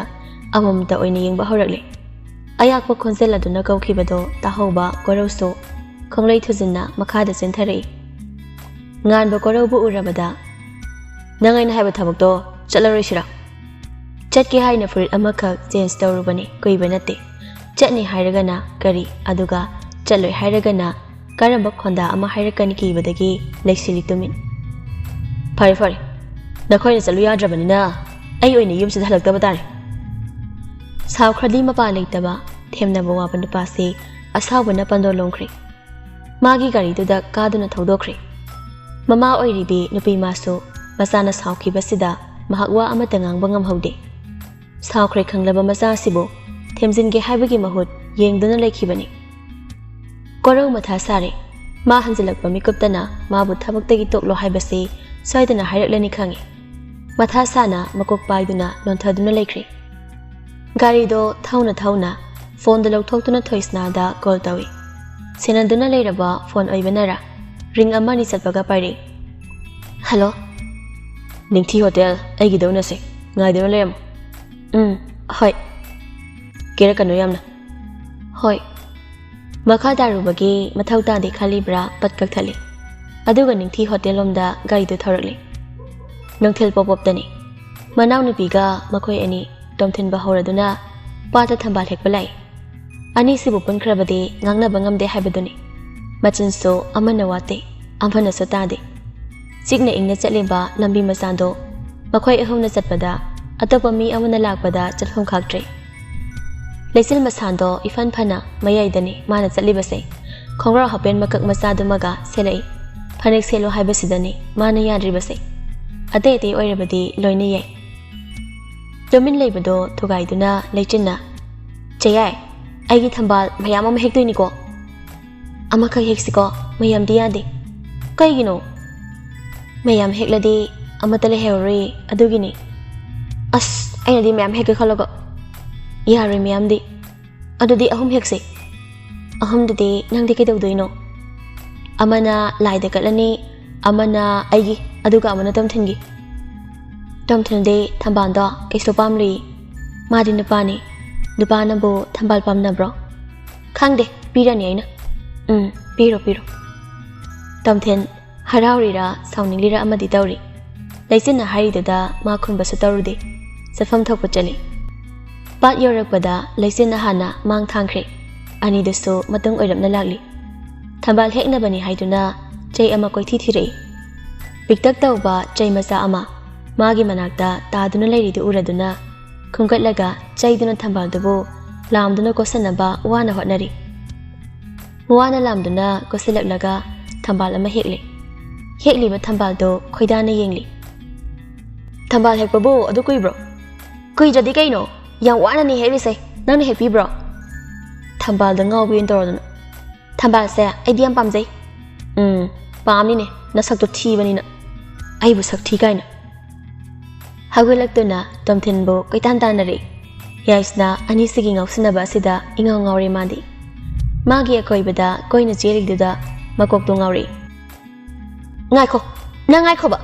ꯑꯃꯃꯝꯇ ꯑꯣꯏꯅ ꯌꯦꯡꯕ ꯍꯧꯔꯛꯂꯦ꯫ ꯑꯌꯥꯛꯄ ꯈꯣꯟꯖꯦꯜ ꯑꯗꯨꯅ ꯀꯧꯈꯤꯕꯗꯣ ꯇꯥꯍꯧꯕ ꯀꯣꯔꯧꯁꯨ ꯈꯣꯡꯂꯩ ꯊꯨꯖꯤꯟꯅ ꯃꯈꯥꯗ ꯆꯦꯟꯊꯔꯛꯏ꯫ ꯉꯥꯟꯕ ꯀꯣꯔꯧꯕꯨ ꯎꯔꯕꯗ, "ꯅꯪ ꯑꯩꯅ ꯍꯥꯏꯕ ꯊꯕꯛꯇꯣ ꯆꯠꯂꯔꯣꯏꯁꯤꯔꯥ?" ꯆꯠꯀꯦ ꯍꯥꯏꯅ ꯐꯨꯔꯤꯠ ꯑꯃꯈꯛ ꯆꯦꯟꯖ ꯇꯧꯔꯨꯕꯅꯤ, ꯀꯨꯏꯕ ꯅꯠꯇꯦ꯫ ꯆꯠꯅꯤ ꯍꯥꯏꯔꯒꯅ ꯀꯔꯤ, ꯑꯗꯨꯒ ꯆꯠꯂꯣꯏ ꯍꯥꯏꯔꯒꯅ ꯀꯔꯝꯕ ꯈꯣꯟꯗꯥ ꯑꯃ ꯍꯥꯏꯔꯛꯀꯅꯤ ꯀꯤꯕꯗꯒꯤ ꯂꯩꯁꯤꯜꯂꯤ ꯇꯨꯃꯤꯟ꯫ "ꯐꯔꯦ, ꯐꯔꯦ, ꯅꯈꯣꯏꯅ ꯆꯠꯂꯨ ꯌꯥꯗ꯭ꯔꯕꯅꯤꯅ ꯑꯩ ꯑꯣꯏꯅ ꯌꯨꯝꯁꯤꯗ ꯍꯜꯂꯛꯇꯕ ꯇꯥꯔꯦ꯫" ꯁꯥꯎꯈ꯭ꯔꯗꯤ ꯃꯄꯥ ꯂꯩꯇꯕ ꯊꯦꯝꯅꯕ ꯋꯥꯕ ꯅꯨꯄꯥꯁꯤ ꯑꯁꯥꯎꯕꯅ ꯄꯟꯗꯣ ꯂꯣꯝꯈ꯭ꯔꯦ꯫ ꯃꯥꯒꯤ ꯒꯥꯔꯤꯗꯨꯗ ꯀꯥꯗꯨꯅ ꯊꯧꯗꯣꯛꯈ꯭ꯔꯦ꯫ ꯃꯃꯥ ꯑꯣꯏꯔꯤꯕꯤ ꯅꯨꯄꯤ ꯃꯥꯁꯨ ꯃꯆꯥꯅ ꯁꯥꯎꯈꯤꯕꯁꯤꯗ ꯃꯍꯥꯛ ꯋꯥ ꯑꯃꯠꯇ ꯉꯥꯡꯕ ꯉꯝꯍꯧꯗꯦ꯫ ꯁꯥꯎꯈ꯭ꯔꯦ ꯈꯪꯂꯕ ꯃꯆꯥ ꯑꯁꯤꯕꯨ ꯊꯦꯝꯖꯤꯟꯒꯦ ꯍꯥꯏꯕꯒꯤ ꯃꯍꯨꯠ ꯌꯦꯡꯗꯨꯅ ꯂꯩꯈꯤꯕꯅꯤ꯫ ꯀꯣꯔꯧ ꯃꯊꯥ ꯁꯥꯔꯦ꯫ ꯃꯥ ꯍꯟꯖꯤꯜꯂꯛꯄ ꯃꯤꯀꯨꯞꯇꯅ ꯃꯥꯕꯨ ꯊꯕꯛꯇꯒꯤ ꯇꯣꯛꯂꯣ ꯍꯥꯏꯕꯁꯤ ꯁꯣꯏꯗꯅ ꯍꯥꯏꯔꯛꯂꯅꯤ ꯈꯪꯏ꯫ ꯃꯊꯥ ꯁꯥꯅ ꯃꯀꯣꯛ ꯄꯥꯏꯗꯨꯅ ꯅꯣꯟꯊꯗꯨꯅ ꯂꯩꯈ꯭ꯔꯦ꯫ ꯒꯥꯔꯤꯗꯣ ꯊꯧꯅ ꯊꯧꯅ ꯐꯣꯟꯗ ꯂꯧꯊꯣꯛꯇꯨꯅ ꯊꯣꯏꯁꯅꯥꯗ ꯀꯣꯜ ꯇꯧꯏ꯫ ꯁꯦꯟꯅꯗꯨꯅ ꯂꯩꯔꯕ ꯐꯣꯟ ꯑꯣꯏꯕꯅꯔ ꯔꯤꯡ ꯑꯃ ꯑꯅꯤ ꯆꯠꯄꯒ ꯄꯥꯏꯔꯛꯏ꯫ "ꯍꯜꯂꯣ?" "ꯅꯤꯡꯊꯤ ꯍꯣꯇꯦꯜ ꯑꯩꯒꯤꯗ ꯎꯅꯁꯦ, ꯉꯥꯏꯗꯨꯅ ꯂꯩꯔꯝꯃꯣ꯫" "ꯎꯝ, ꯍꯣꯏ꯫" "ꯀꯦꯔꯛꯀꯅꯨ ꯌꯥꯝꯅ꯫" "ꯍꯣꯏ꯫" ꯃꯈꯥ ꯇꯥꯔꯨꯕꯒꯤ ꯃꯊꯧ ꯇꯥꯗꯦ ꯈꯜꯂꯤꯕ꯭ꯔꯥ ꯄꯠ ꯀꯛꯊꯠꯂꯤ꯫ ꯑꯗꯨꯒ ꯅꯤꯡꯊꯤ ꯍꯣꯇꯦꯜ ꯂꯣꯝꯗ ꯒꯥꯔꯤꯗꯨ ꯊꯧꯔꯛꯂꯤ꯫ ꯅꯨꯡꯊꯤꯜ ꯄꯣꯞ ꯄꯣꯞꯇꯅꯤ꯫ ꯃꯅꯥꯎꯅꯨꯄꯤꯒ ꯃꯈꯣꯏ ꯑꯅꯤ ꯇꯣꯝꯊꯤꯟꯕ ꯍꯧꯔꯗꯨꯅ ꯄꯥꯠꯇ ꯊꯝꯕꯥꯜ ꯍꯦꯛꯄ ꯂꯥꯛꯏ꯫ ꯑꯅꯤꯁꯤꯕꯨ ꯄꯨꯟꯈ꯭ꯔꯕꯗꯤ ꯉꯥꯡꯅꯕ ꯉꯝꯗꯦ ꯍꯥꯏꯕꯗꯨꯅꯤ꯫ ꯃꯆꯤꯟꯁꯨ ꯑꯃꯅ ꯋꯥꯠꯇꯦ, ꯑꯃꯅꯁꯨ ꯇꯥꯗꯦ꯫ ꯆꯤꯛꯅ ꯏꯪꯅ ꯆꯠꯂꯤꯕ ꯂꯝꯕꯤ ꯃꯆꯥꯗꯣ ꯃꯈꯣꯏ ꯑꯍꯨꯝꯅ ꯆꯠꯄꯗ ꯑꯇꯣꯞꯄ ꯃꯤ ꯑꯃꯅ ꯂꯥꯛꯄꯗ ꯆꯠꯐꯝ ꯈꯥꯛꯇ꯭ꯔꯦ꯫ ꯂꯩꯆꯤꯜ ꯃꯁꯥꯗꯣ ꯏꯐꯟ ꯐꯅ ꯃꯌꯥꯏꯗꯅꯤ ꯃꯥꯅ ꯆꯠꯂꯤꯕꯁꯦ꯫ ꯈꯣꯡꯒ꯭ꯔꯥꯎ ꯍꯥꯄꯦꯟ ꯃꯀꯛ ꯃꯆꯥꯗꯨꯃꯒ ꯁꯦꯠꯂꯛꯏ꯫ ꯐꯅꯦꯛ ꯁꯦꯠꯂꯣ ꯍꯥꯏꯕꯁꯤꯗꯅꯤ ꯃꯥꯅ ꯌꯥꯗ꯭ꯔꯤꯕꯁꯦ꯫ ꯑꯇꯩ ꯑꯇꯩ ꯑꯣꯏꯔꯕꯗꯤ ꯂꯣꯏꯅ ꯌꯥꯏ꯫ ꯇꯨꯃꯤꯟ ꯂꯩꯕꯗꯣ ꯊꯨꯒꯥꯏꯗꯨꯅ ꯂꯩꯆꯤꯟꯅ, "ꯆꯦꯌꯥꯏ, ꯑꯩꯒꯤ ꯊꯝꯕꯥꯜ ꯃꯌꯥꯝ ꯑꯃ ꯍꯦꯛꯇꯣꯏꯅꯤꯀꯣ꯫ ꯑꯃꯈꯛ ꯍꯦꯛꯁꯤꯀꯣ, ꯃꯌꯥꯝꯗꯤ ꯌꯥꯗꯦ꯫" "ꯀꯩꯒꯤꯅꯣ?" "ꯃꯌꯥꯝ ꯍꯦꯛꯂꯗꯤ ꯑꯃꯠꯇ ꯂꯩꯍꯧꯔꯣꯏ, ꯑꯗꯨꯒꯤꯅꯤ꯫" "ꯑꯁ, ꯑꯩꯅꯗꯤ ꯃꯌꯥꯝ ꯍꯦꯛꯀꯦ ꯈꯜꯂꯒ꯫" "ꯌꯥꯔꯣꯏ ꯃꯌꯥꯝꯗꯤ꯫ ꯑꯗꯨꯗꯤ ꯑꯍꯨꯝ ꯍꯦꯛꯁꯦ꯫" "ꯑꯍꯨꯝꯗꯨꯗꯤ ꯅꯪꯗꯤ ꯀꯩꯗꯧꯗꯣꯏꯅꯣ?" "ꯑꯃꯅ ꯂꯥꯏꯗ ꯀꯠꯂꯅꯤ, ꯑꯃꯅ ꯑꯩꯒꯤ, ꯑꯗꯨꯒ ꯑꯃꯅ ꯇꯣꯝꯊꯤꯟꯒꯤ꯫" "ꯇꯣꯝꯊꯤꯟꯗꯤ ꯊꯝꯕꯥꯜꯗꯣ ꯀꯩꯁꯨ ꯄꯥꯝꯂꯨꯏ꯫ ꯃꯥꯗꯤ ꯅꯨꯄꯥꯅꯤ꯫ ꯅꯨꯄꯥꯅꯕꯨ ꯊꯝꯕꯥꯜ ꯄꯥꯝꯅꯕ꯭ꯔꯣ?" "ꯈꯪꯗꯦ, ꯄꯤꯔꯅꯤ ꯑꯩꯅ꯫" "ꯎꯝ, ꯄꯤꯔꯣ, ꯄꯤꯔꯣ꯫" ꯇꯣꯝꯊꯤꯟ ꯍꯔꯥꯎꯔꯤꯔꯥ ꯁꯥꯎꯅꯤꯡꯂꯤꯔꯥ ꯑꯃꯗꯤ ꯇꯧꯔꯤ꯫ ꯂꯩꯆꯤꯟꯅ ꯍꯥꯏꯔꯤꯗꯨꯗ ꯃꯥ ꯈꯨꯝꯕꯁꯨ ꯇꯧꯔꯨꯗꯦ꯫ ꯆꯠꯐꯝ ꯊꯣꯛꯄ ꯆꯠꯂꯤ꯫ ꯄꯥꯠ ꯌꯧꯔꯛꯄꯗ ꯂꯩꯆꯤꯟꯅ ꯍꯥꯟꯅ ꯃꯥꯡ ꯊꯥꯡꯈ꯭ꯔꯦ꯫ ꯑꯅꯤꯗꯨꯁꯨ ꯃꯇꯨꯡ ꯑꯣꯏꯔꯞꯅ ꯂꯥꯛꯂꯤ꯫ ꯊꯝꯕꯥꯜ ꯍꯦꯛꯅꯕꯅꯤ ꯍꯥꯏꯗꯨꯅ ꯆꯩ ꯑꯃ ꯀꯣꯏꯊꯤ ꯊꯤꯔꯛꯏ꯫ ꯄꯤꯛꯇꯛ ꯇꯧꯕ ꯆꯩ ꯃꯆꯥ ꯑꯃ ꯃꯥꯒꯤ ꯃꯅꯥꯛꯇ ꯇꯥꯗꯨꯅ ꯂꯩꯔꯤꯗꯨ ꯎꯔꯗꯨꯅ ꯈꯨꯝꯒꯠꯂꯒ ꯆꯩꯗꯨꯅ ꯊꯝꯕꯥꯜꯗꯨꯕꯨ ꯂꯥꯝꯗꯨꯅ ꯀꯣꯠꯁꯟꯅꯕ ꯋꯥꯅ ꯍꯣꯠꯅꯔꯤ꯫ ꯋꯥꯅ ꯂꯥꯝꯗꯨꯅ ꯀꯣꯠꯁꯤꯜꯂꯛꯂꯒ ꯊꯝꯕꯥꯜ ꯑꯃ ꯍꯦꯛꯂꯦ꯫ ꯍꯦꯛꯂꯤꯕ ꯊꯝꯕꯥꯜꯗꯣ ꯈꯣꯏꯗꯥꯅ ꯌꯦꯡꯂꯤ꯫ "ꯊꯝꯕꯥꯜ ꯍꯦꯛꯄꯕꯨ ꯑꯗꯨ ꯀꯨꯏꯕ꯭ꯔꯣ?" "ꯀꯨꯏꯗ꯭ꯔꯗꯤ ꯀꯩꯅꯣ, ꯌꯥꯝ ꯋꯥꯅꯅꯤ ꯍꯦꯛꯂꯤꯁꯦ, ꯅꯪꯅ ꯍꯦꯛꯄꯤꯕ꯭ꯔꯣ?" ꯊꯝꯕꯥꯜꯗ ꯉꯥꯎꯕꯤ ꯑꯣꯏꯅ ꯇꯧꯔꯗꯅ꯫ "ꯊꯝꯕꯥꯜꯁꯦ ꯑꯩꯗꯤ ꯌꯥꯝ ꯄꯥꯝꯖꯩ꯫" "ꯎꯝ, ꯄꯥꯝꯅꯤꯅꯦ, ꯅꯁꯛꯇꯣ ꯊꯤꯕꯅꯤꯅ꯫ ꯑꯩꯕꯨ ꯁꯛ ꯊꯤ ꯀꯥꯏꯅ꯫" ꯍꯧꯒꯠꯂꯛꯇꯨꯅ ꯇꯣꯝꯊꯤꯟꯕꯨ ꯀꯣꯏꯇꯥꯟ ꯇꯥꯟꯅꯔꯦ꯫ ꯌꯥꯏꯁꯅꯥ ꯑꯅꯤꯁꯤꯒꯤ ꯉꯥꯎꯁꯤꯟꯅꯕ ꯑꯁꯤꯗ ꯏꯉꯥꯎ ꯉꯥꯎꯔꯦ ꯃꯥꯗꯤ꯫ ꯃꯥꯒꯤ ꯑꯀꯣꯏꯕꯗ ꯀꯣꯏꯅ ꯆꯦꯜꯂꯤꯗꯨꯗ ꯃꯀꯣꯛꯇꯣ ꯉꯥꯎꯔꯛꯏ꯫ "ꯉꯥꯏꯈꯣ, ꯅꯪ ꯉꯥꯏꯈꯣꯕ,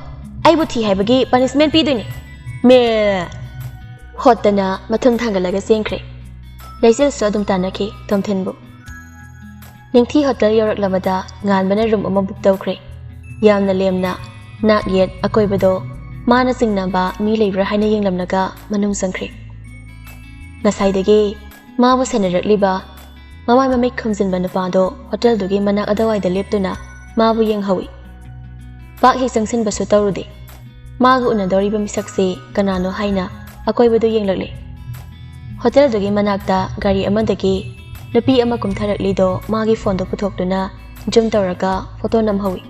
ꯑꯩꯕꯨ ꯊꯤ ꯍꯥꯏꯕꯒꯤ ꯄꯅꯤꯁꯃꯦꯟ ꯄꯤꯗꯣꯏꯅꯤ꯫" ꯃꯦ! ꯍꯣꯠꯇꯅ ꯃꯊꯨꯟ ꯊꯥꯡꯒꯠꯂꯒ ꯆꯦꯟꯈ꯭ꯔꯦ꯫ ꯂꯩꯆꯤꯜꯁꯨ ꯑꯗꯨꯝ ꯇꯥꯟꯅꯈꯤ ꯇꯣꯝꯊꯤꯟꯕꯨ꯫ ꯅꯤꯡꯊꯤ ꯍꯣꯇꯦꯜ ꯌꯧꯔꯛꯂꯕꯗ ꯉꯥꯟꯕꯅ ꯔꯨꯝ ꯑꯃ ꯕꯨꯛ ꯇꯧꯈ꯭ꯔꯦ꯫ ꯌꯥꯝꯅ ꯂꯦꯝꯅ, ꯅꯥꯛ ꯌꯦꯠ ꯑꯀꯣꯏꯕꯗꯣ ꯃꯥꯅ ꯆꯤꯡꯅꯕ ꯃꯤ ꯂꯩꯕ꯭ꯔꯥ ꯍꯥꯏꯅ ꯌꯦꯡꯂꯝꯂꯒ ꯃꯅꯨꯡ ꯆꯪꯈ꯭ꯔꯦ꯫ ꯉꯁꯥꯏꯗꯒꯤ ꯃꯥꯕꯨ ꯁꯦꯟꯅꯔꯛꯂꯤꯕ ꯃꯃꯥꯏ ꯃꯃꯤꯠ ꯈꯨꯝꯖꯤꯟꯕ ꯅꯨꯄꯥꯗꯣ ꯍꯣꯇꯦꯜꯗꯨꯒꯤ ꯃꯅꯥꯛ ꯑꯗꯨꯋꯥꯏꯗ ꯂꯦꯞꯇꯨꯅ ꯃꯥꯕꯨ ꯌꯦꯡꯍꯧꯏ꯫ ꯄꯥꯛ ꯍꯦꯛ ꯆꯪꯁꯤꯟꯕꯁꯨ ꯇꯧꯔꯨꯗꯦ꯫ ꯃꯥꯒ ꯎꯅꯗꯧꯔꯤꯕ ꯃꯤꯁꯛꯁꯤ ꯀꯅꯥꯅꯣ ꯍꯥꯏꯅ ꯑꯀꯣꯏꯕꯗꯨ ꯌꯦꯡꯂꯛꯂꯦ꯫ ꯍꯣꯇꯦꯜꯗꯨꯒꯤ ꯃꯅꯥꯛꯇ ꯒꯥꯔꯤ ꯑꯃꯗꯒꯤ ꯅꯨꯄꯤ ꯑꯃ ꯀꯨꯝꯊꯔꯛꯂꯤꯗꯣ ꯃꯥꯒꯤ ꯐꯣꯟꯗꯣ ꯄꯨꯊꯣꯛꯇꯨꯅ ꯖꯨꯝ ꯇꯧꯔꯒ ꯐꯣꯇꯣ ꯅꯝꯍꯧꯏ꯫